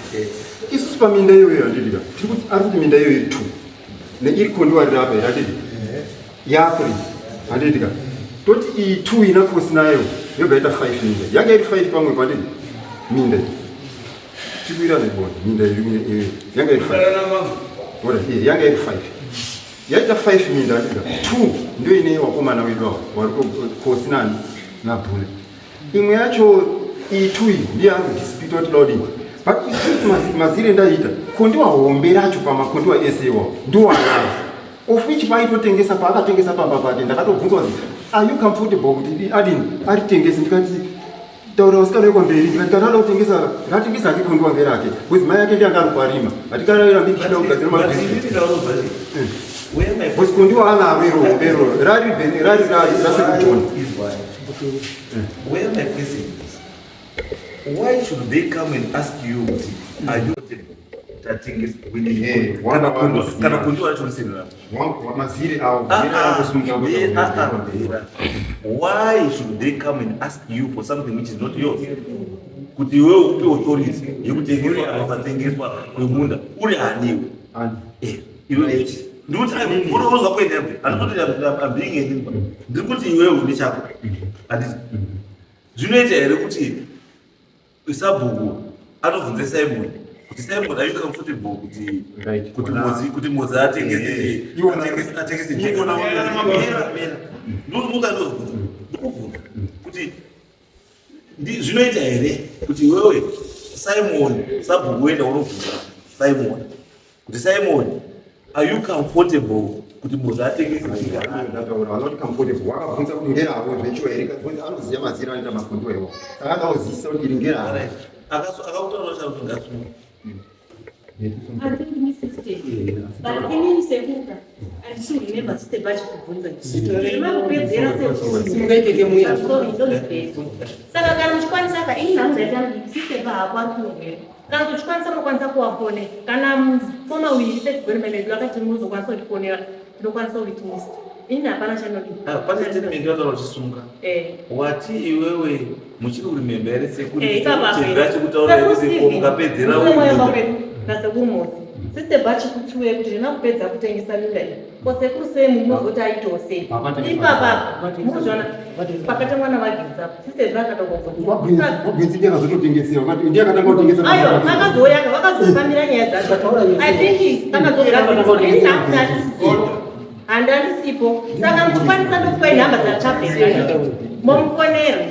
Isusu paminda iyoyo, handidika, tiri kuti ari kuti minda iyoyo iri two neiri kondiwa riri apa iri, handidi, ya3, handidika. Toti iyi two ina kosi nayo yobva yaita five. Minda yanga iri five pamwe, pandidi, minda iyi tikuira nebona minda iri yanga iri five. Alright, iya yanga iri five, yaita five minda, handidika. Two ndio ine wakomana wedu ava wari kosi nani nabhule. Imwe yacho iyi two iyi ndiyo ari kudispute kuti daudii. But isusu mazire ndaita kondiwa hombe racho pamakondiwa ese iwawo ndiwanaro, of which paitotengesa, paakatengesa pamba pake, ndakatobvunzwa kuti, "Are you comfortable kuti adini aritengese?" Ndikati, "Taura vasikana vekwamberi." Ndikati, "Kana ada kutengesa, ngatengesa hake, kondiwa ngerake," because mai ake ndiye anga ari kuarima. Hatikarairambi tichida kugadzira mabhizinesi, because kondiwa anaro iro hombe iro rari rari rari rasekujoni. Where my question is, why should they come and ask you kuti, "Are you tatengesa?" Kana kondiwa racho risiri rako. Maziri awo. Why should they come and ask you for something which is not yours, kuti iwewe upe authority yekutengeswa kana kusatengeswa kwemunda? Uri haniwe iwe? Ndikuti unozwa kuenda, handikuti I'm being a, ndiri kuti iwewe une chako, handiti? Zvinoita here kuti sabhuku anobvunze Simon kuti, "Simon, are you comfortable kuti Mozi atengese?" Ndozvibvunza, ndikubvunza kuti zvinoita here kuti iwewe Simon, sabhuku, uenda unobvunza Simon kuti, "Simon, are you comfortable kuti Mozi atengese?" Ndataura vanoti comfortable, wakabvunza kuti ngeravo zvechiwa here, because anoziva maziro anoita makondiwa iwawo, saka akauzisa kuti iri ngeravo. Akakutaura chakuti ngasunga. I think Mrs. T. But inini sekuka, I still remember sister vachikubvunza. Zvemangopedzera. Simukaiteke muya. Saka kana muchikwanisa ka, ini nhangu dzaita sister pahapo akurwere. Kana kuti uchikwanisa, munokwanisa kuwafonera. Kana mukoma wiri first born medu akati munozokwanisa kutifonera, tinokwanisa kuitimisa. Ini hapana chandodi. Pane statement yataura uchisunga. Wati iwewe muchiri kuremember here? Ipapo. Sekuri chekutaura here? Sekuru Mukapedzera Steven, munda. nasekuru Mozi. Sister Bachi kutsuwe kuti ndina kupedza kutengesa minda iyi. Ko sekuru sei munozoti aitawo sei? Ipapa mukuzviona pakatengwa navaGinza. Sister Ba akatogogwa. Wagwinzi ndiye akazototengesera, wakati ndiye akatanga kutengesa. Ayo, akazouya vakazofambira nyaya dzacho. I think akazogadzirisa. Handandisipo. Saka muchikwanisa ndokupai nhamba dzaTabet. Momufonera.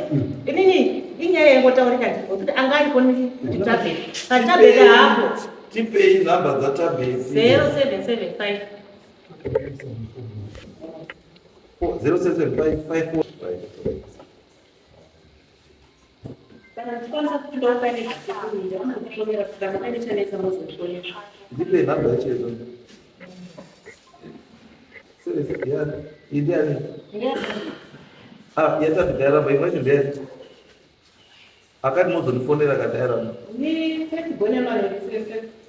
Inini inyaya yangotaurika ndipo kuti anga aripo ndiTabet. PaTabet haapo. Tipei nhamba dzaTabet. 0775 0775 Kana muchikwanisa kupindawo paine zvekuita, munofonera kana paine chanetsa mozofonera. Ndipe nhamba yacho idzo. Ndiani? Ah, yaTabet yaramba imwe yacho ndeyani? Akati mozondifonera kana yaramba. Ni first born yaMarori,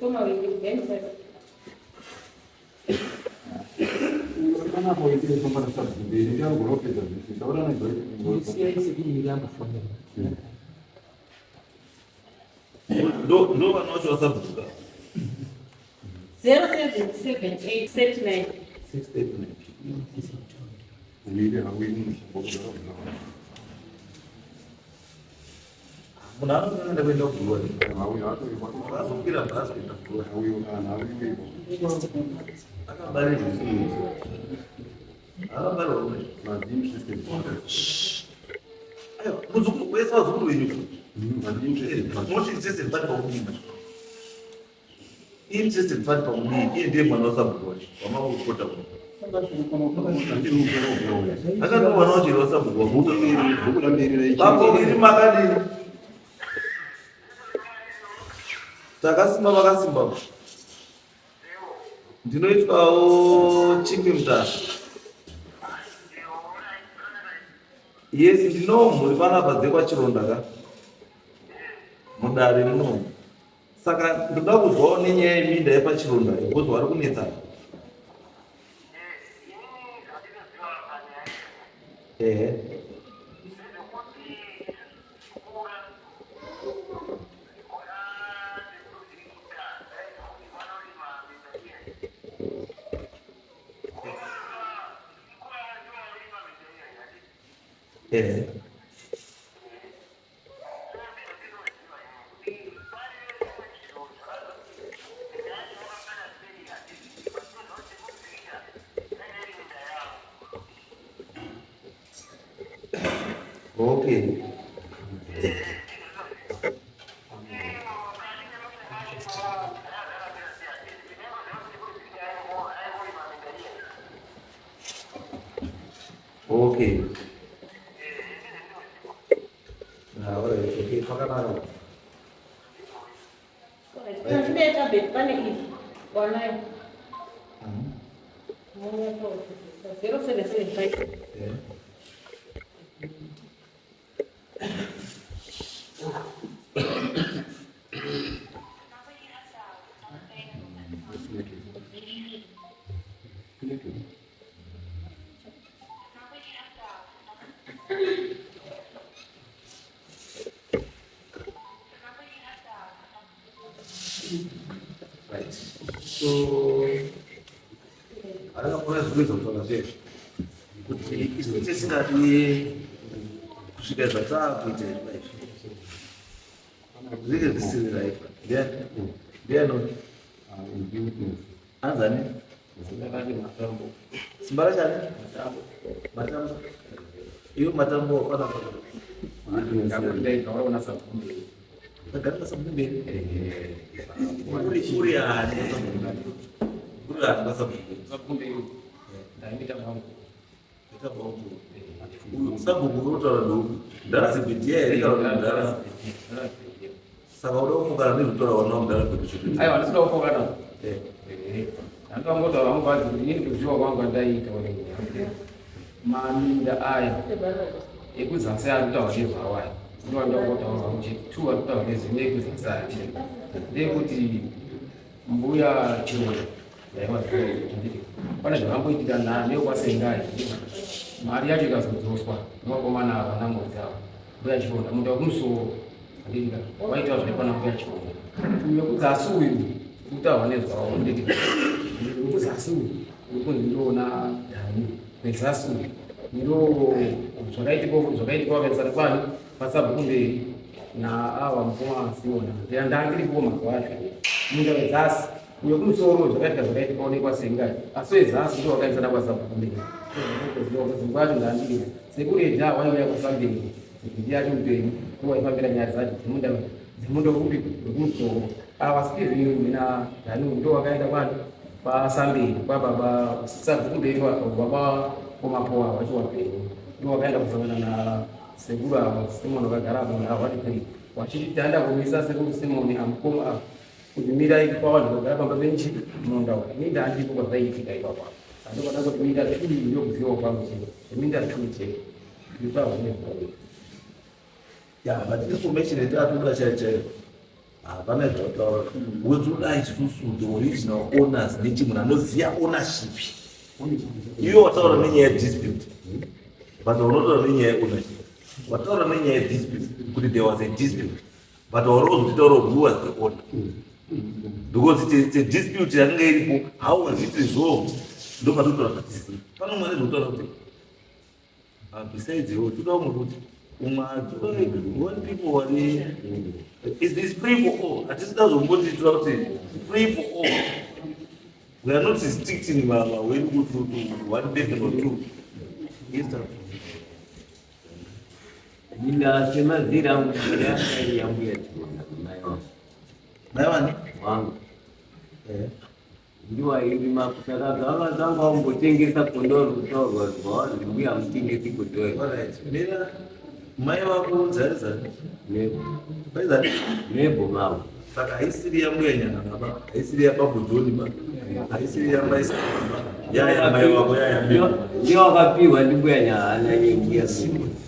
koma wili, then first. Ndo ndo vana vacho vasabhuka. 0778 39 639. Munhu anofanira kuenda kuGlory. Akazokwira bhazi kuenda kuGlory. Akabarirwa. Akabarirwa kune. Aiwa, muzukuru wese vazukuru venyu. Moti interested pari pakudii? Interested pari pakudii? Iye ndiye mwana wasabhuku wacho wamakurukota kuno. Akati mwana wacho here wasabhuku wacho? Bambo iri makadii? Takasimba vakasimba. Ndinoitwawo Chief Mutasa. Yes, ndinowo mhuri panapa dzekwaChironda ka. Mudare munomu. Saka ndoda kuzwawo nenyaya yeminda yepaChironda because vari kunetsana. Ehe. Ehe. Okay. Okay. Ah, all right. Okay, pakanaka. Kana chine Tabet pane iyi. Wanayo. 0775 Yeah. Right. So, akapona zvikuedza kutaura zvezvi kuti isu tisingadi kusvika zvataakuita izvi zvinenge zvisiri right. Ndiani? Ndiani? Anzani? Simba rachani? Matambo. Iyo matambo panapa. Agara pasabhuku. Uri uri ani pasabhuku? Uri ani pasabhuku? Ita wangu. Uyu sabhuku unotaura ndoku. Ndara Zebhedhiya here kana kuti ndara? Saka uda kupokana nezvinotaura vana vamudhara kwedu zviri. Aiwa, ndisida kupokana. Eh. Handivangotaura vangu badzi kuti inini kuziva kwangu andaiita maminda aya ekuzasi ari kutaura nezvawo aya ndovandakutotaura vangu chete two ari kutaura nezve neekuzasi aya chete ndeyekuti mbuya Chironda ndaivaanditi pane zvakamboitika neyokwasengai mari yacho ikazodzoswa nevakomana ava nangozi ava mbuya Chironda munda wekumusoro anditika waitawo zvaikwana mbuya Chironda uyu wekudzasi uyu. Kutaurwa nezvawo nditi wekuzasi uyu wekunzi ndoona Dhani wezasi uyu ndo zvakaitika zvakaitika wakaisana kwani pasabhuku mberi naawa mukoma Siona ndandiripo mazuva acho munda wezasi uyo kumusoro zvakaitika zvakaitika onekwa sengai asi wezasi ndo wakaisana kwasabhuku mberi kwacho ndandiripo sekuru eja waiuya kwasamberi ndiye acho mupenyu ndowaifambira nyaya dzacho dzemunda dzemunda upi wekumusoro ava Steven mina Dani ndo wakaenda kwani kwasamberi kwababa sabhuku mberi baba komapowa wacho wapenyu ndo wakaenda kusangana na sekuru ava Simon vakagara apo na 13 wachiti taenda kumisa sekuru Simon amukoma ava kuti mirai kwavanhu vagara pamba penchi munda uyu ini ndandipo pazvaiitika ipapo apo andokada kuti minda two ndokuziva kwangu chete minda two chete ipapo nezvaiitika. Yeah, but information yatatoda chaiyo chaiyo hapana zvataura wozoda isusu the original owners nechi munhu anoziva ownership iwe wataura nenyaya yedispute but unotaura nenyaya yeownership wataura nenyaya yedispute kuti there was a dispute but warozototaura who was the owner because it's a dispute yakanga iripo how was it resolved ndopatotaura zvatisizi pano mwana zvokutaura kuti Ah, besides iwe toda umwe kuti umwe one people wari is this free for all hatisida zvomboti toda kuti free for all we are not restricting vawedu to one person or two. Yes, sir. Minda semazira angu yambuya mai wangu. Mai wani? Wangu. Eh. Ndiwairima saka gava dzangu wambotengesa kondoro kutaurwa zvawanzi mbuya mutengesi kondoro. Alright. Mira mai vako dzari dzani? Nebo. Mai dzani? Nebo mavo. Saka haisiri yambuya nyana baba, haisiri yababu John ba. Haisiri yamai ba. Yaya mai vako yaya Nebo. Ndiyo wakapiwa ndimbuya nyana yembuya.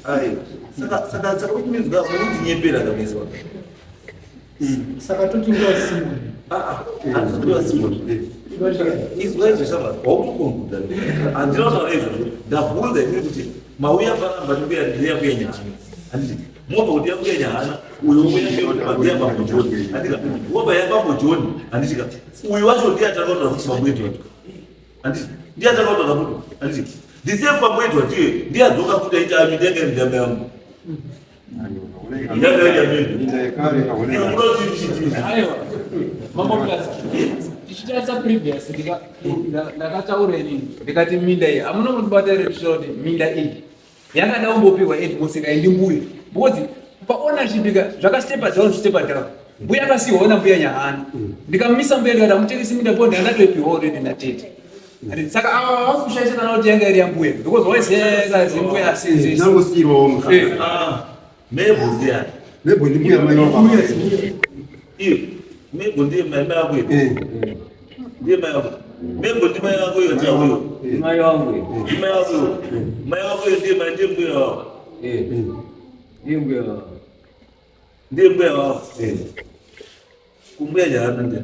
Ai. Saka saka saka which means that munondinyepera kabisa. Saka toti ndiwa Simon. Handisi Simon. Izwa izvo shama, wautokonguda. Handina kutaura izvozvo. Ndabvunza inini kuti mauya panapa ndikuya ndiyakuya nyahana. Handiti mobva kuti yakuya nyahana uyo uya ndiya bambo John. Handika wobva yabambo John. Handitika uyu wacho ndiye atanga kutaura kuti bambo Edward. Handiti ndiye atanga kutaura kuti handiti the same bambo Edward iye ndiye adzoka futi aiti ami ndenge ndiyambe yangu. Aiwa, mambo Mutasa, tichitarisa previous ndakataura inini ndikati minda iyi hamuna kundibata here tichitaura kuti minda iyi yakada kumbopiwa Edmoseka indi mbuya because paownership ka zvakastepa down stepa down mbuya akasiiwawo nambuya Nyahana ndikamisa mbuya ndikati hamutengesi minda bo ndakatoipiwa already natete. Ati, saka ava havasi kushaisha kana kuti yanga iri yambuya because waizeka zimbuya asinzisi. Ndangosiirwawo muka. Mebo ndiani? Mebo ndi mbuya mai wako. Iyo, Mebo ndiye mai mai wako iyo. Ndiye mai wako. Mebo ndi mai wako iyo ndiye huyo. Mai wangu. Ndi mai wako iyo. Mai wako iyo ndiye mai ndiye mbuya wako. Eh. Ndiye mbuya wako. Ndiye mbuya wako. Kumbuya jana ndiye.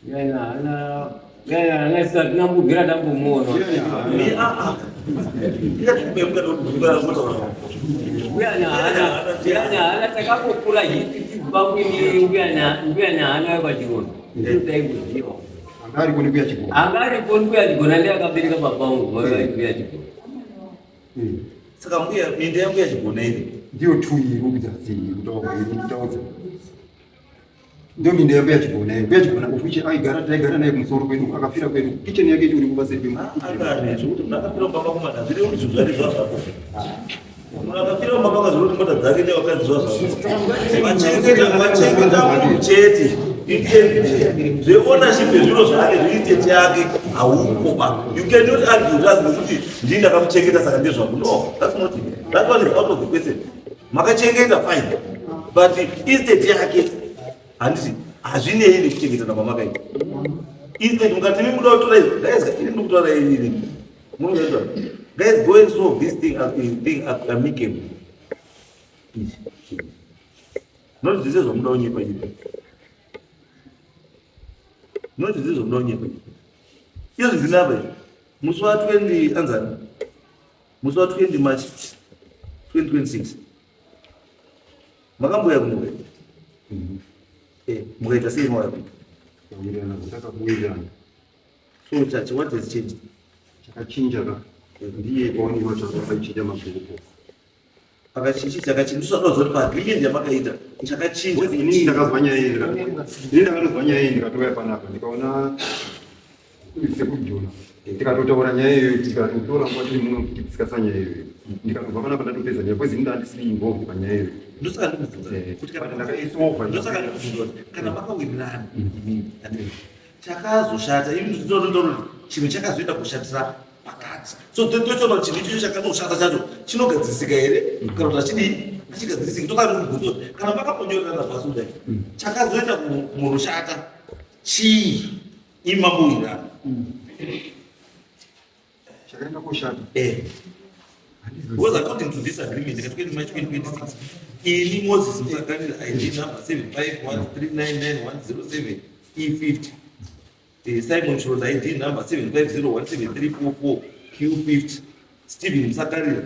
Mbuya nyahana. Mbuya nyahana sasa tinambobvira tambomuona. Ni a a. Mbuya nyahana, mbuya nyahana takangokura hisi tiziva mbuya nyahana, mbuya nyahana wekwaChirondo. Ndiyo taikuziva. Anga ariko ndi mbuya Chigona. Anga aripo mbuya Chigona ndiye akabereka baba vangu baba mbuya Chigona. Saka mbuya minda yambuya Chigona iri. Ndiyo tu iri kudzadzi kutaura iri kutaudza. Ndiyo minda yambuya Chigona iyi. Mbuya Chigona ufiche aigara taigara naye kumusoro kwedu akafira kwedu. Kitchen yake ichiri kubasa pemu. Akare zvekuti munhu akafira mumba mako mana zviri kuti zvinhu zvake zvava zvako. Munhu akafira mumba mako zviri kuti mota dzake nevakadzi zvava zvako. Vachengeta vachengeta munhu chete. Zveownership yezviro zvake zveestate yake haupo ba. You cannot argue with us nekuti ndini ndakamuchengeta saka ndezvangu. No, that's not it. That one is out of the question. Makachengeta fine. But estate yake handiti hazvinei nekuchengetana kwamakaita. Estate mukati muda kutora izvi, guys, ini ndikutaura inini. Munoziva. Guys, go and solve this thing, thing amicably. Not zvese zvamuda kunyepa chete. Not zvese zvamuda kunyepa chete. Izvi zvinapa izvi. Musi wa 20 anzani? Musi wa 20 March 2026. Makamboya kuno. Eh, mukaita sei mauya kuno? Kuwirirana kutakakuwirirana. So chachi what has changed? Chakachinja ka ndiye paonekwa chakachinja mabhuku. Pakachinja chakachinja ndisada kuzoti paagreement yamakaita chakachinja. Inini ndakazwa nyaya iyi inini ndakatozwa nyaya iyi ndikatouya panapa ndikaona sekujona tikatotaura nyaya iyoyo tikatotora nguva tiri muno tichidiskasa nyaya iyoyo ndikatobva panapa ndatopedza nyaya because ini ndandisiri involved panyaya iyoyo. Ndosaka ndikubvunza kuti kana ndakaisova ndosaka ndikubvunza kuti kana makawirirana imimi chakazoshata ini ndinotoona kuti chinhu chakazoenda kushatira pakati so totoona kuti chinhu ichocho chakanoshata chacho chinogadzirisika here kana kuti hachidii hachigadzirisiki tofanira kubvunza kuti kana makambonyorerana pasi kudai chakazoenda murushata chii imi mambowirirana chakaenda koshata eh because according to this agreement ka 20 March 2026 ini Moses Musakanira ID number 751399107 E50 Simon Chironda ID number 75017344 Q50 Stephen Musakarira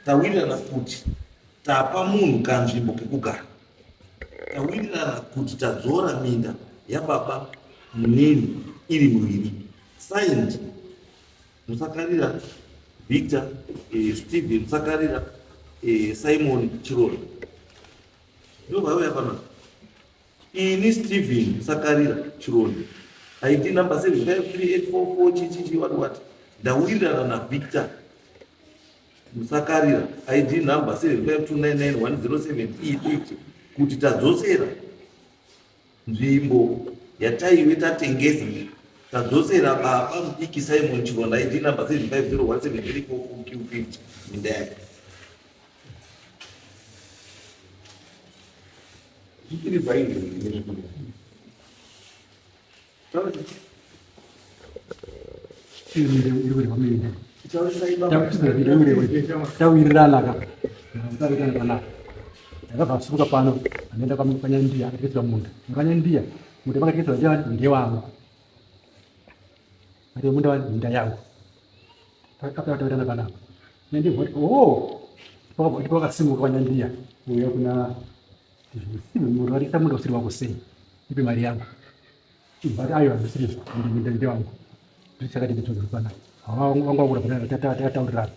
tawirirana kuti tapa munhu kanzvimbo kekugara tawirirana kuti tadzora minda yababa munini iri muviri signed Musakarira Victor, Stephen Musakarira, Simon Chironda. Ndovauya pano. Ini Stephen Musakarira Chironda. ID number 753844 chichichi what what. Ndawirirana na Victor Musakarira ID number 75299107 E50 kuti tadzosera Nzvimbo yataive tatengesa tadzosera baba mudiki Simon Chironda ID number 7501734Q50 minda yake. Zvichiri bhaibheri Tawirirana ka tawirirana panapa ndakabva asuruka pano andaenda kwanyandiya akatekesera munda kwanyandiya munda vakatekesera ndiani ndewangu ati munda wani minda yangu tawirirana panapa nyandiya oh ndipo wakasimuka kwanyandiya uya kuna munhu arikisa munda usiri wako sei ipe mari yangu But aiwa zvisirizvo minda ndewangu ndichakati nditsvage pana wanga wakura kuna tataurirana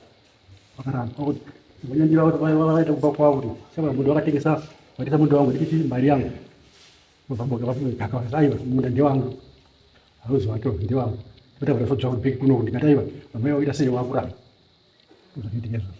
vakaramba vakuti vanyandiva vaita kumba kwavo kuti shamwari munhu wakatengesa watengesa munda wangu ndikuti mari yangu vabva aiwa munda ndewangu hauzi wake ndewangu totaura sodzva kuti bheki kuno ndikati aiwa vamwe vaita sei wakuramba zvakaitika izvozvo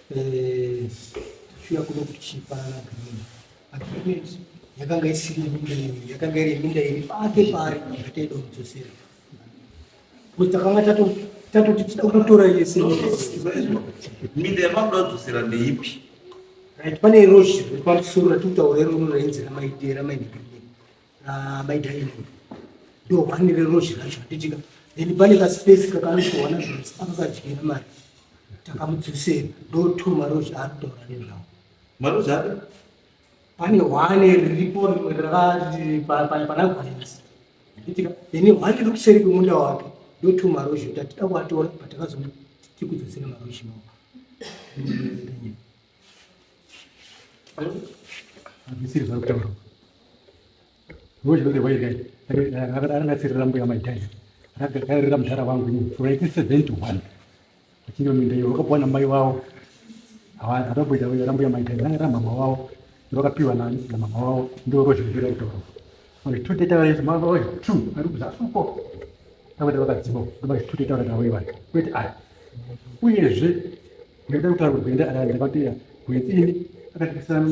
Tichiuya kuno tichipanana agreement. Agreement yakanga isiri yeminda iyi, yakanga iri yeminda iri pake pari yataida kudzosera. Because takanga tatoti tida kutotora yese. Minda yamakuda kudzosera ndeipi? Right, pane rozhi riri pamusoro ratikutaura iroro rainzi ramaidera ramaindigirine. Maidai ndo one rerozhi racho handitika then pane kaspace kakanotowana zvinhu akakadyira mari takamudzosera ndo two marozhi aanotaura nezvawo marozhi api pane one riripo rimwe rakati pana gwenzi handitika then one riri kuseri kwemunda wake ndo two marozhi tatida kuatora patakazotikudzosera marozhi mawo Handisiri zvari kutaura. Ranga mbuya maidai. Rakarira mudhara wangu ini from 1971. Achinge minda iyo vakapiwa namai wavo. Havamboita rambuya maidai ranga ramama wavo. Vakapiwa namama wavo ndo rozvivira kutaura. Vanhu tutoita mama wavo two ari kuzasi uko. Takaita vakadzima ndo tutoita navo ivaya. Kwete aya. Uyezve Ndaida kutaura kuti Gwenda ndakati Gwenzi ini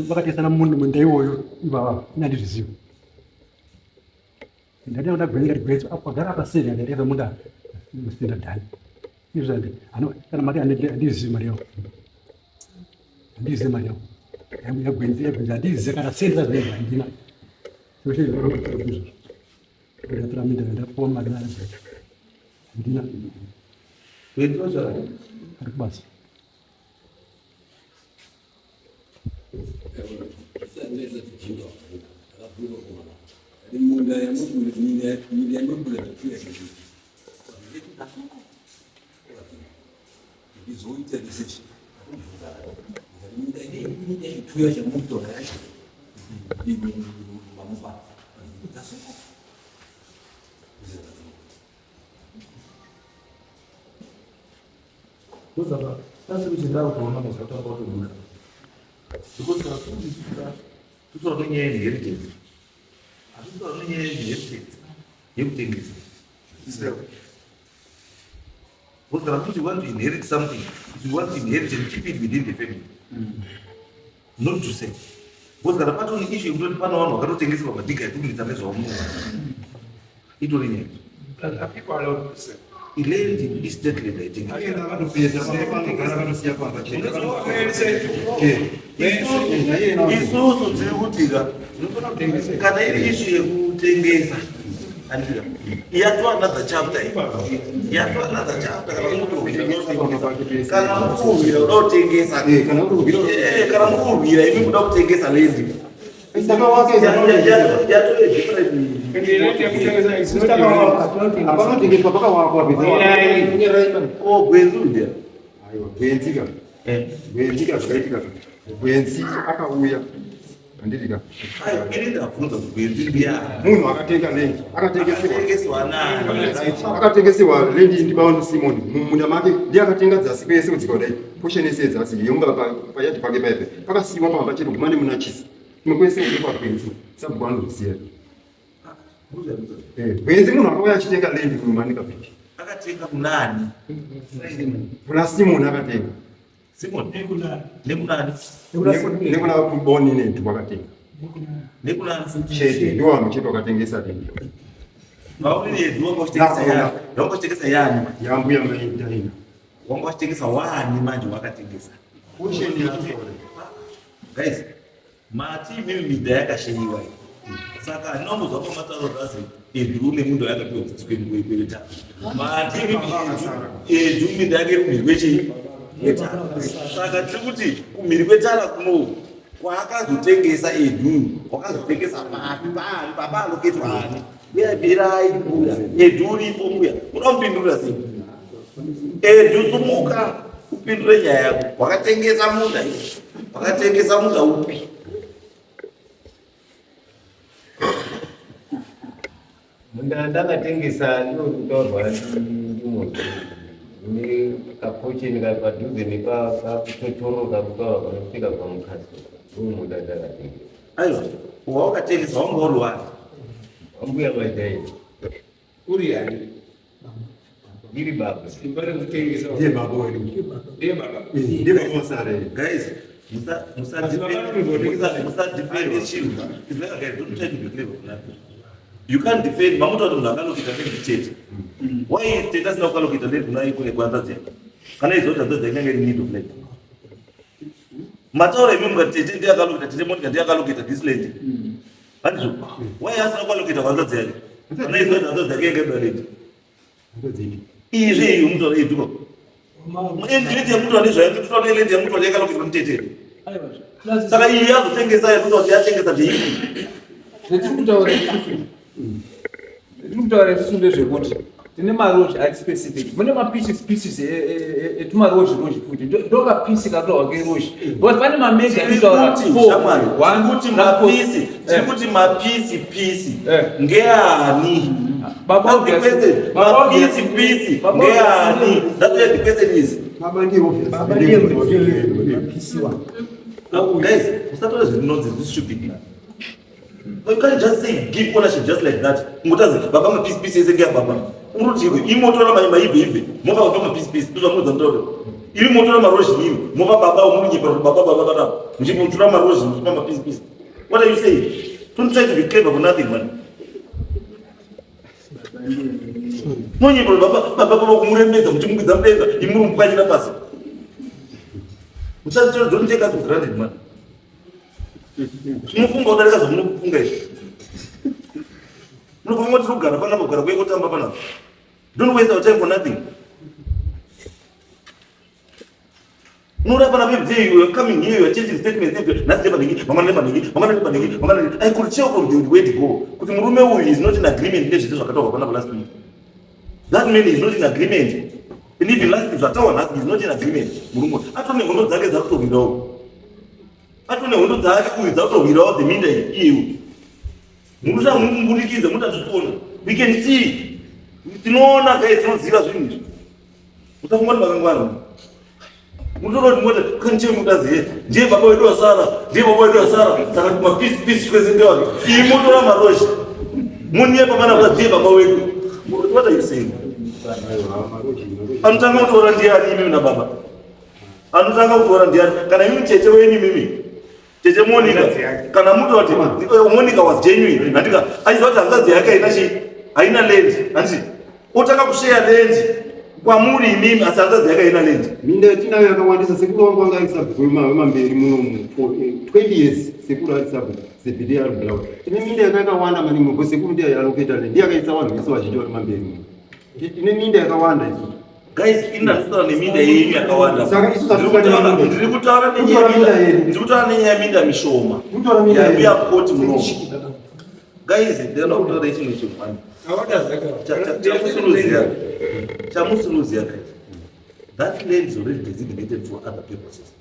vakatesana munhu munda iwoyo ivava ini handizvizivi. Ndaida kuda Gwenzi ndikati Gwenzi agara apa sei ndatesa munda musina dhani. Izvo andi ano kana mari handizivi mari yawo. Handizivi mari yawo. YaGwenzi yaGwenzi handizivi kana sendi zvaizvo handina. Zvose izvozvo. Ndatora minda ndapuwa mari naGwenzi. Handina. Ari kubasa. Ndizoita research. Minda yechituya chamutora yacho. Mamupa. Dzasoko. Ndosaka tasi kuti ndakuona mazvatanga kutobuda. Because kana kuti totaura nenyaya yeinheritance. Hatitaura nenyaya yeinheritance yekutengesa. Because kana kuti you want to inherit something, if you want to inherit and keep it within the family. Not to say. Because kana patone issue yekutoti pane vanhu vakatotengeserwa madhiga ekumitsa nezvamunoona. Itori nyaya. Are people allowed to sell? Iland estate land I think. Isusu tiri kutika kana iri issue yekutengesa andika yato another chapter iyi. Yato another chapter kana mukurwira kana mukurwira kuda kutengesa kana mukurwira imi kuda kutengesa land Apanotengeswa pakawakwa Gwenzi uya. Aiwa, gwenzi ka. Gwenzi ka zvakaitika. Gwenzi akauya. Handiti ka. Ini ndabvunza kuti gwenzi ndiani? Munhu akatenga land, akatengeserwa. Akatengeswa nani? Right. Akatengeserwa land ndiBawo Simon. Mumunda make ndiye akatenga dzasi kwese kudzika kudai. Portion yese yedzasi yonga payadhi pake paipe. Pakasiiwa pamba chete guma nemunachisi. Kumwe kwese kuri kwagwenzi. Sabhuku anoziva. Gwenzi munhu akauya achitenga land kumanika Bridge. Akatenga kunani? Kuna Simon akatenga. Simon nekunani? Nekuna Boni nedu wakatenga. Nekunani futi? Chete ndiwo vanhu chete wakatengesa land. Vauri nedu wanga uchitengesa yani. Wanga uchitengesa yani. Yambuya maitaina. Wanga uchitengesa wani manje wakatengesa. Portion yacho. Guys, mati imimi minda yakasheyiwa iyi. Saka handinombozwa pamatauro razi edu nemunda yakapiwa kutswengwekwereta. Mati imimi edu minda yake iri kumhiri kwechii? Kwetara. Saka tiri kuti kumhiri kwetara kuno kwaakazotengesa edu wakazotengesa papi paani papa aloketwa ani mbuya birai mbuya edu uripo mbuya unoda kupindurira sei edu sumuka upindure nyaya yako wakatengesa munda iwe wakatengesa munda upi Munda ndakatengesa ndinokutaurwa ndimozi une kapocheni kari padhuze nepakachochoro kakutaura panopfeka pamukadzi uyu munda ndakatengesa. Aiwa wawakatengesa wanga uri wani? Wambuya majaira. Uri yani? Ndiri baba. Simba rekutengesa. Ndiye baba wedu. Ndiye baba. Ndiye baba wasare. Guys, musadefende chinhu. It's like, guys, don't try to be clever for nothing. You can't defend mamuta kuti munhu akaloketa land chete. Why tete asina kukaloketa land kuna kune kwanza dzake? Kana izvo kuti hanzvadzi dzake inenge iri need of land. Mataura imi mukati tete ndiye akaloketa tete Monica ndiye akaloketa this land. Handizvo? Why asina kukaloketa kwanza dzake? Kana izvo kuti hanzvadzi dzake inenge iri land. Izvi iyi mutaura iyi tuko. Land yemutu ane zvayo tuto ne land yemutu ane yakaloketwa mutete. Saka iyi yazotengesa yakuti kuti yatengesa zveipi? Zvatiri kutaura isusu zvatiri kutaura isusu ndezvekuti tine marozhi ari specific mune mapieces pieces etumarozhi rozhi futi ndokapisi katohwa kerozhi because pane mamega atitaura Shamwari, kuti mapisi, tiri kuti mapisi pisi ngeani? That's the question. Mapisi pisi ngeani? That's where the question is. Baba ndiye obvious. Baba ndiye mapisi wa. Guys, usatore zviri nonsense, this stupid man. You can't just say give ownership just like that. Ngotazi baba mapisi pisi ese ngeya baba. Uroti iwe imotora mai maibve ibve. Mopa baba mapisi pisi ndozvamunoudza mutauro. Iri motora marozhi imi. Mopa baba umunyepa kuti baba baba baba. Muchimutora marozhi muchipa mapisi pisi. What are you saying? Don't try to be clever for nothing man. Monyepa kuti baba baba baba kumuremedza muchimukwidza mudenga imi muri mupwanyira pasi. Musati don't take us for granted man. Munofunga kudarika zvamunofunga izvi. Munofunga kuti tinogara panapa kugara kuye kutamba panapa. Don't waste our time for nothing. Unoda panapa every day you are coming here you are changing statements every day. Nhasi ndepanhingi, mangwana ndepanhingi, mangwana ndepanhingi, mangwana ndepanhingi. I could tell from the way to go kuti murume uyu is not in agreement nezvese zvakataurwa panapa last week. That man is not in agreement. And even last zvatawa nhasi is not in agreement. Murume atone hondo dzake dzakutohwirawo. Atone hondo dzake uyu dzakutohwirawo dzeminda iyi iyeyo. Murusa mumbundikidza muti atikuona. We can see. Tinoona guys, tinoziva zvinhu izvi. Musafunga kuti makangwara. Munotoda kuti mote kaniche mutazi ndiye baba wedu wasara, ndiye baba wedu wasara. Saka kuma peace peace kwese ndewake. Iyi motora maroshi. Munyepa pana kuti ndiye baba wedu. What are you saying? Anotanga kutora ndiani imimi na baba? Anotanga kutora ndiani? Kana imimi tete wenyu imimi. Tete Monica kana muto ati Monica was genuine andika aiziva kuti hanzvadzi yake haina chi haina land handiti otanga kushare land kwamuri imimi asi hanzvadzi yake haina land. Minda yatinayo yakawandisa sekuru wangu anga ari sabhuku wemamberi muno for 20 years sekuru ari sabhuku Zebedee ari Bulawayo. Tine minda yakawanda maningi because sekuru ndiye aiallocate land ndiye akaisa vanhu vese vazhinji vari mamberi muno. Tine minda yakawanda isusu. Guys, ini ndakutaura neminda yenyu yakawanda. Saka isu tatokuda neminda. Ndiri kutaura nenyaya yeminda. Ndiri kutaura nenyaya yeminda mishoma. Kutaura minda yedu. Yabuya koti muno. Guys, ndinoda kutaura chimwe chinhu mani. Chamusuruziya. Chamusuruziya guys. That land is already designated for other purposes.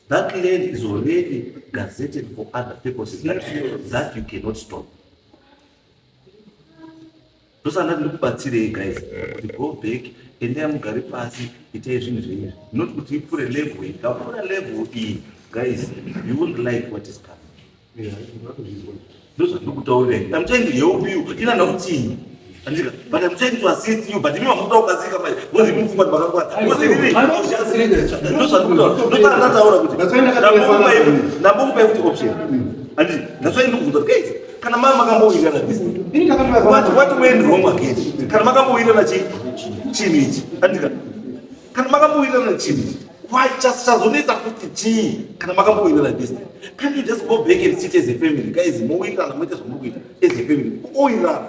That land is already gazetted for other purposes that you cannot stop. Ndosaka ndikubatsirei guys kuti go back, endai mugare pasi, itai zvinhu zvenyu, not kuti ipfuure level iyi. Ikapfuura level iyi guys, you won't like what is coming. Ndozvandikutaurira. I'm trying to help you. Ina ndakutinyi. Andika, but I'm trying to assist you, but imi makuda kukasika manje. Because imi mupfungwa makakwana. Because imi ndozvandikutaura. Ndosaka ndataura kuti ndambokupai futi option. Anditi, that's why ndikubvunza kuti guys, kana mama makambowirirana this what went wrong again? Kana makambowirirana chi chinhu ichi. Andika, kana makambowirirana chinhu ichi. Why just chazonetsa kuti chii kana makambowirirana this? Can't you just go back and sit as a family? Guys, mowirirana moita zvamuri kuita as a family. Owirirana.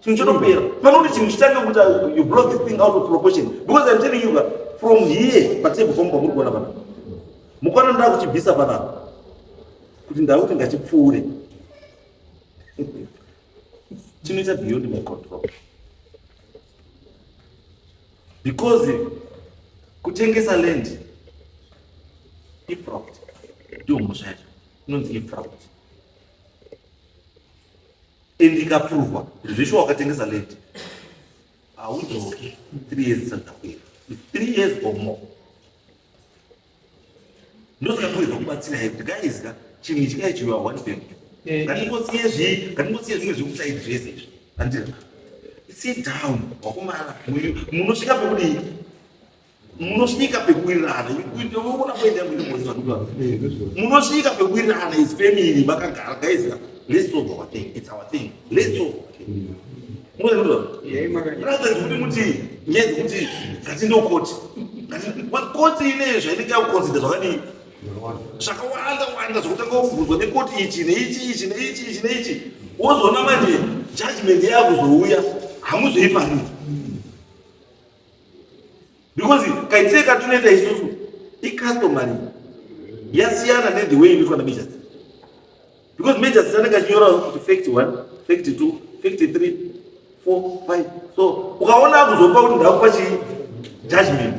Chinhu chinopera. Panoti chinhu chitange kuti you blow this thing out of proportion. Because I'm telling you, from here, patable pamwe pamuri kuona panapa. Mukwana ndaa kuchibvisa panapa. Kuti ndakuti ngachipfuure. Chinoita beyond my control. Because kutengesa land ifraud. Ndiyo mhosva yacho. Inonzi ifraud. And ikapuruvwa kuti zveshuwa wakatengesa land, haudzoki 3 years isati dzapera. 3 years or more. Ndosaka kuedza kubatsira kuti guys ka chinhu ichi kai chiwa one family. Ngatingosiye zvi, ngatingosiye zvimwe zvekusaidi zvese izvi. Andira. Sit down, wakomana. Munosvika pekudii? Munosvika pekuwirirana. Unoona kuenda mwiri mwezi zvakudaro. Munosvika pekuwirirana is family makagara guys. Let's solve our thing. It's our thing. Let's solve our thing. Rather kuti muti nyaya dzekuti ngatindokoti. Koti ine zvainenge yakuconsider zvakadii? Zvakawanda wanda zvekutanga kubvunzwa nekoti ichi neichi ichi neichi ichi neichi. Wozoona manje judgment yakuzouya hamuzoifariri. Because kaitire katinoita isusu icustomary yasiyana ne the way inoitwa namajors. Because majors anenge achinyora kuti fact 1, fact 2, fact 3, 4, 5. So ukaona akuzopa kuti ndakupa chi judgment.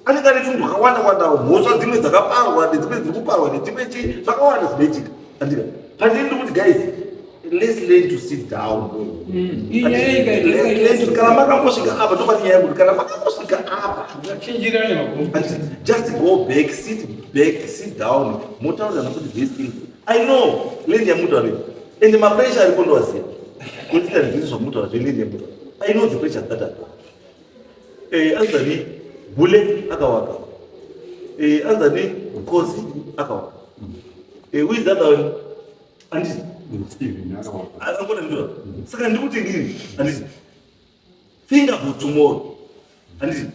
Anenge ane tunhu twakawanda wanda, mhosva dzimwe dzakaparwa nedzimwe dziri kuparwa nedzimwe chii, zvakawanda zvinoitika. Andika. Pandiri ndikuti guys, let's learn to sit down. Let's learn to, kana makambosvika apa, ndopati nyaya yekuti kana makambosvika apa, just go back, sit back, sit down, motaurirana kuti this thing. I know land yamutaura and mapressure aripo ndowaziva. Kuti ndizvo zvamutaura zveland yamutaura. I know the pressure that are there. Anzani Bule akawaka. Anzani Nkosi akawaka. Who is that one? Anditi. Steven akawaka. Angona ndiro. Saka ndikuti ndini. Anditi. Think about tomorrow. Anditi.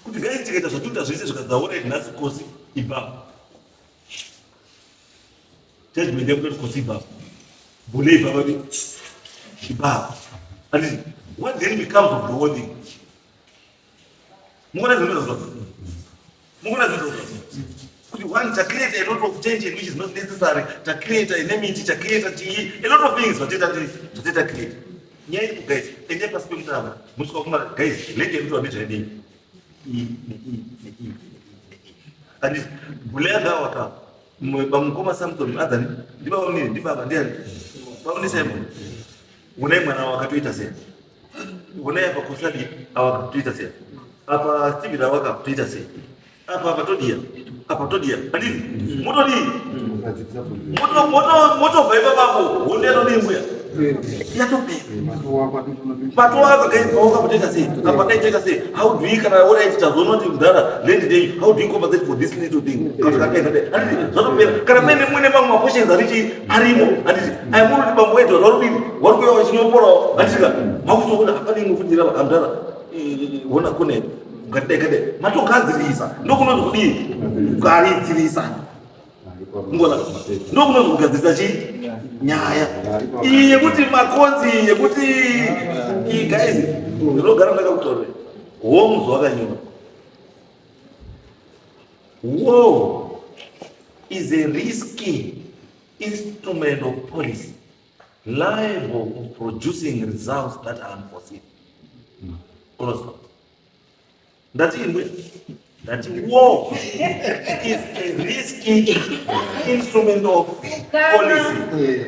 Kuti guys tikaita zvatuta zvese zvikadzaura nhasi Nkosi ipapo. Judgment yekuti Nkosi ipapo. Bule ipapo. Ipapo. Anditi. What then becomes of the whole thing? Mukona zvinhu zvazvo. Mukona zvinhu zvazvo. Kuti one, to create a lot of tension which is not necessary, to create enmity, to create a lot of things zvatoita create. Nyaya iripo guys, endai pasi pemutava musvika kuma guys, lenge yekutaura nezvaidei iyi neiyi neiyi neiyi. Handiti gule yanga waka bamukoma Samson adzani ndibaba munini ndibaba ndiani baba Simon. Unai mwana wakatoita sei? Unai apa kusadi awakatoita sei? Apa Steven awakatoita sei? Apa apa todiya apa todiya handiti motodii motobva ipapapo hondo yatodii mbuya yatopera patowaka guys pawaka potoita sei apa dai toita sei how do we kana alright tazoona kuti mudhara land day how do you compensate for this little thing kana kadai kadai handiti zvatopera kana mene muine mamwe maportions arichi arimo handiti aimunoti bambo wedu varudini vari kuuya vachinyoporawo handiti ka makutoona hapana imwe futi irava amdhara hona kune ngatidai kadai matogadzirisa ndokunonzi kudii kugadzirisa ngona ndokunonzi kugadzirisa chii nyaya iyi yekuti makonzi yekuti iyi guys ndinogara ndakakutaurira Holmes wakanyora war is a risky instrument of policy liable of producing results that are unforeseen. Close quote. Ndati imwe ndati war is a risky instrument of policy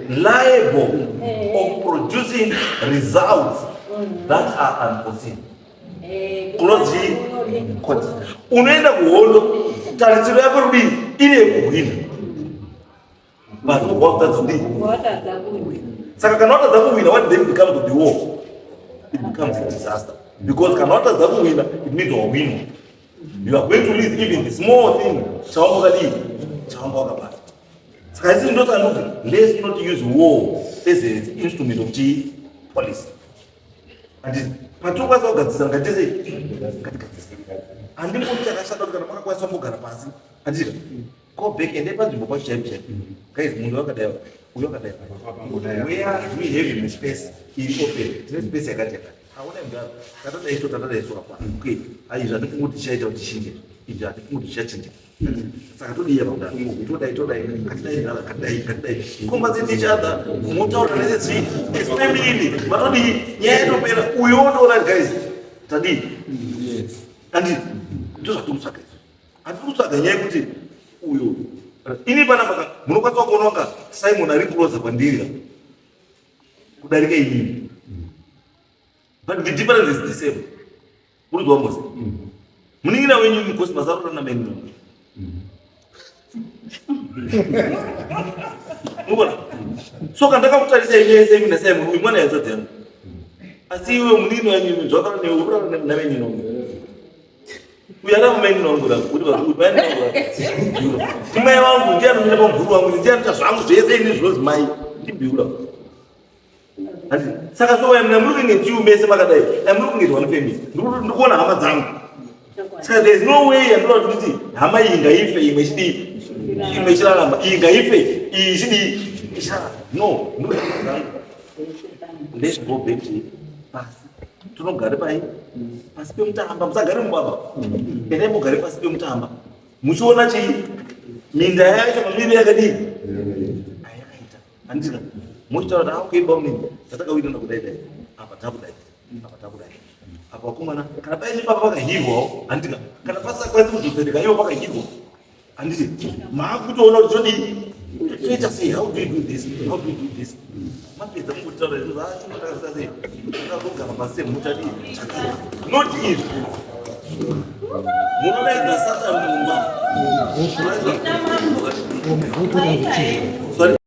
liable of producing results that are unforeseen. Close quote. Unoenda kuhondo tarisiro yako rudii ine yekuhwina vanhu watadza kudii saka kana watadza kuwina what then becomes of the war it becomes a disaster because kana watadza kuwina it means wawinwa you are going to lose even the small thing chawanga wakadii chawanga wakabata saka isi ndosaka ndikuti let's not use war as an instrument of chi policy handiti patinokwanisa kugadzirisa ngatise ngatigadzirisa handingoti chakashata kuti kana makakwanisa kugara pasi handiti go back ende panzvimbo pacho chaipo chaipo guys munhu wakadai uyo wakadai where do we have in space iri open tine space yakati yakati hauna mdaro tatadai so tatadai so apa okay ayi zvatifunga kuti tichaita kuti tichinje izvi hatifunga kuti tichachinja saka todii apa kudaro todai todai katidai ndara katidai katidai compensate each other motaura nese zvii as family matodii nyaya yatopera uyo wotoona guys tadii andi ndozvatiri kutsvaga izvi hatiri kutsvaga nyaya yekuti uyo ini panapa munokwanisa kuona wanga Simon ari closer kwandiri kudarika inini but the difference is the same urizwa mose munin'ina wenyu mukosi masarura namainino mubona so kana ndakakutarisai mese imi naSimon uyu mwana yanzadzi yangu asi iwe munin'ina wenyu zvakara neurara namainino uyu ana mumainino wangu kuti mai vangu ndiye anomira pamvuri wangu ndiye anoita zvangu zvese ini zvinozi mai ndibhiura saka so mna muri kunge tiu mese makadai muri kunge one family ndikuona hama dzangu saka there is no way yandinoda kuti hama iyi ngaife imwe chidii imwe ichirarama iyi ngaife iyi chidii ichirarama no let's go back to pasi tinogare pai pasi pemutamba musagare mubaba endai mugare pasi pemutamba muchiona chii minda yacho mamiri yakadii ayakaita handika mochitaura kuti akuimba munini tatakawirana kudai dai apa takudai apa takudai apa vakomana kana paine papa pakahirwawo handika kana pasakwanisi kudzosereka ivo pakahirwa handiti maakutoona kuti todii toita sei how do you do this how do you do this mapedza mungotitaura izvozvo achinotakasita sei takazogara pasi semutadii not izvi munodaidza Satan mumba. Sorry.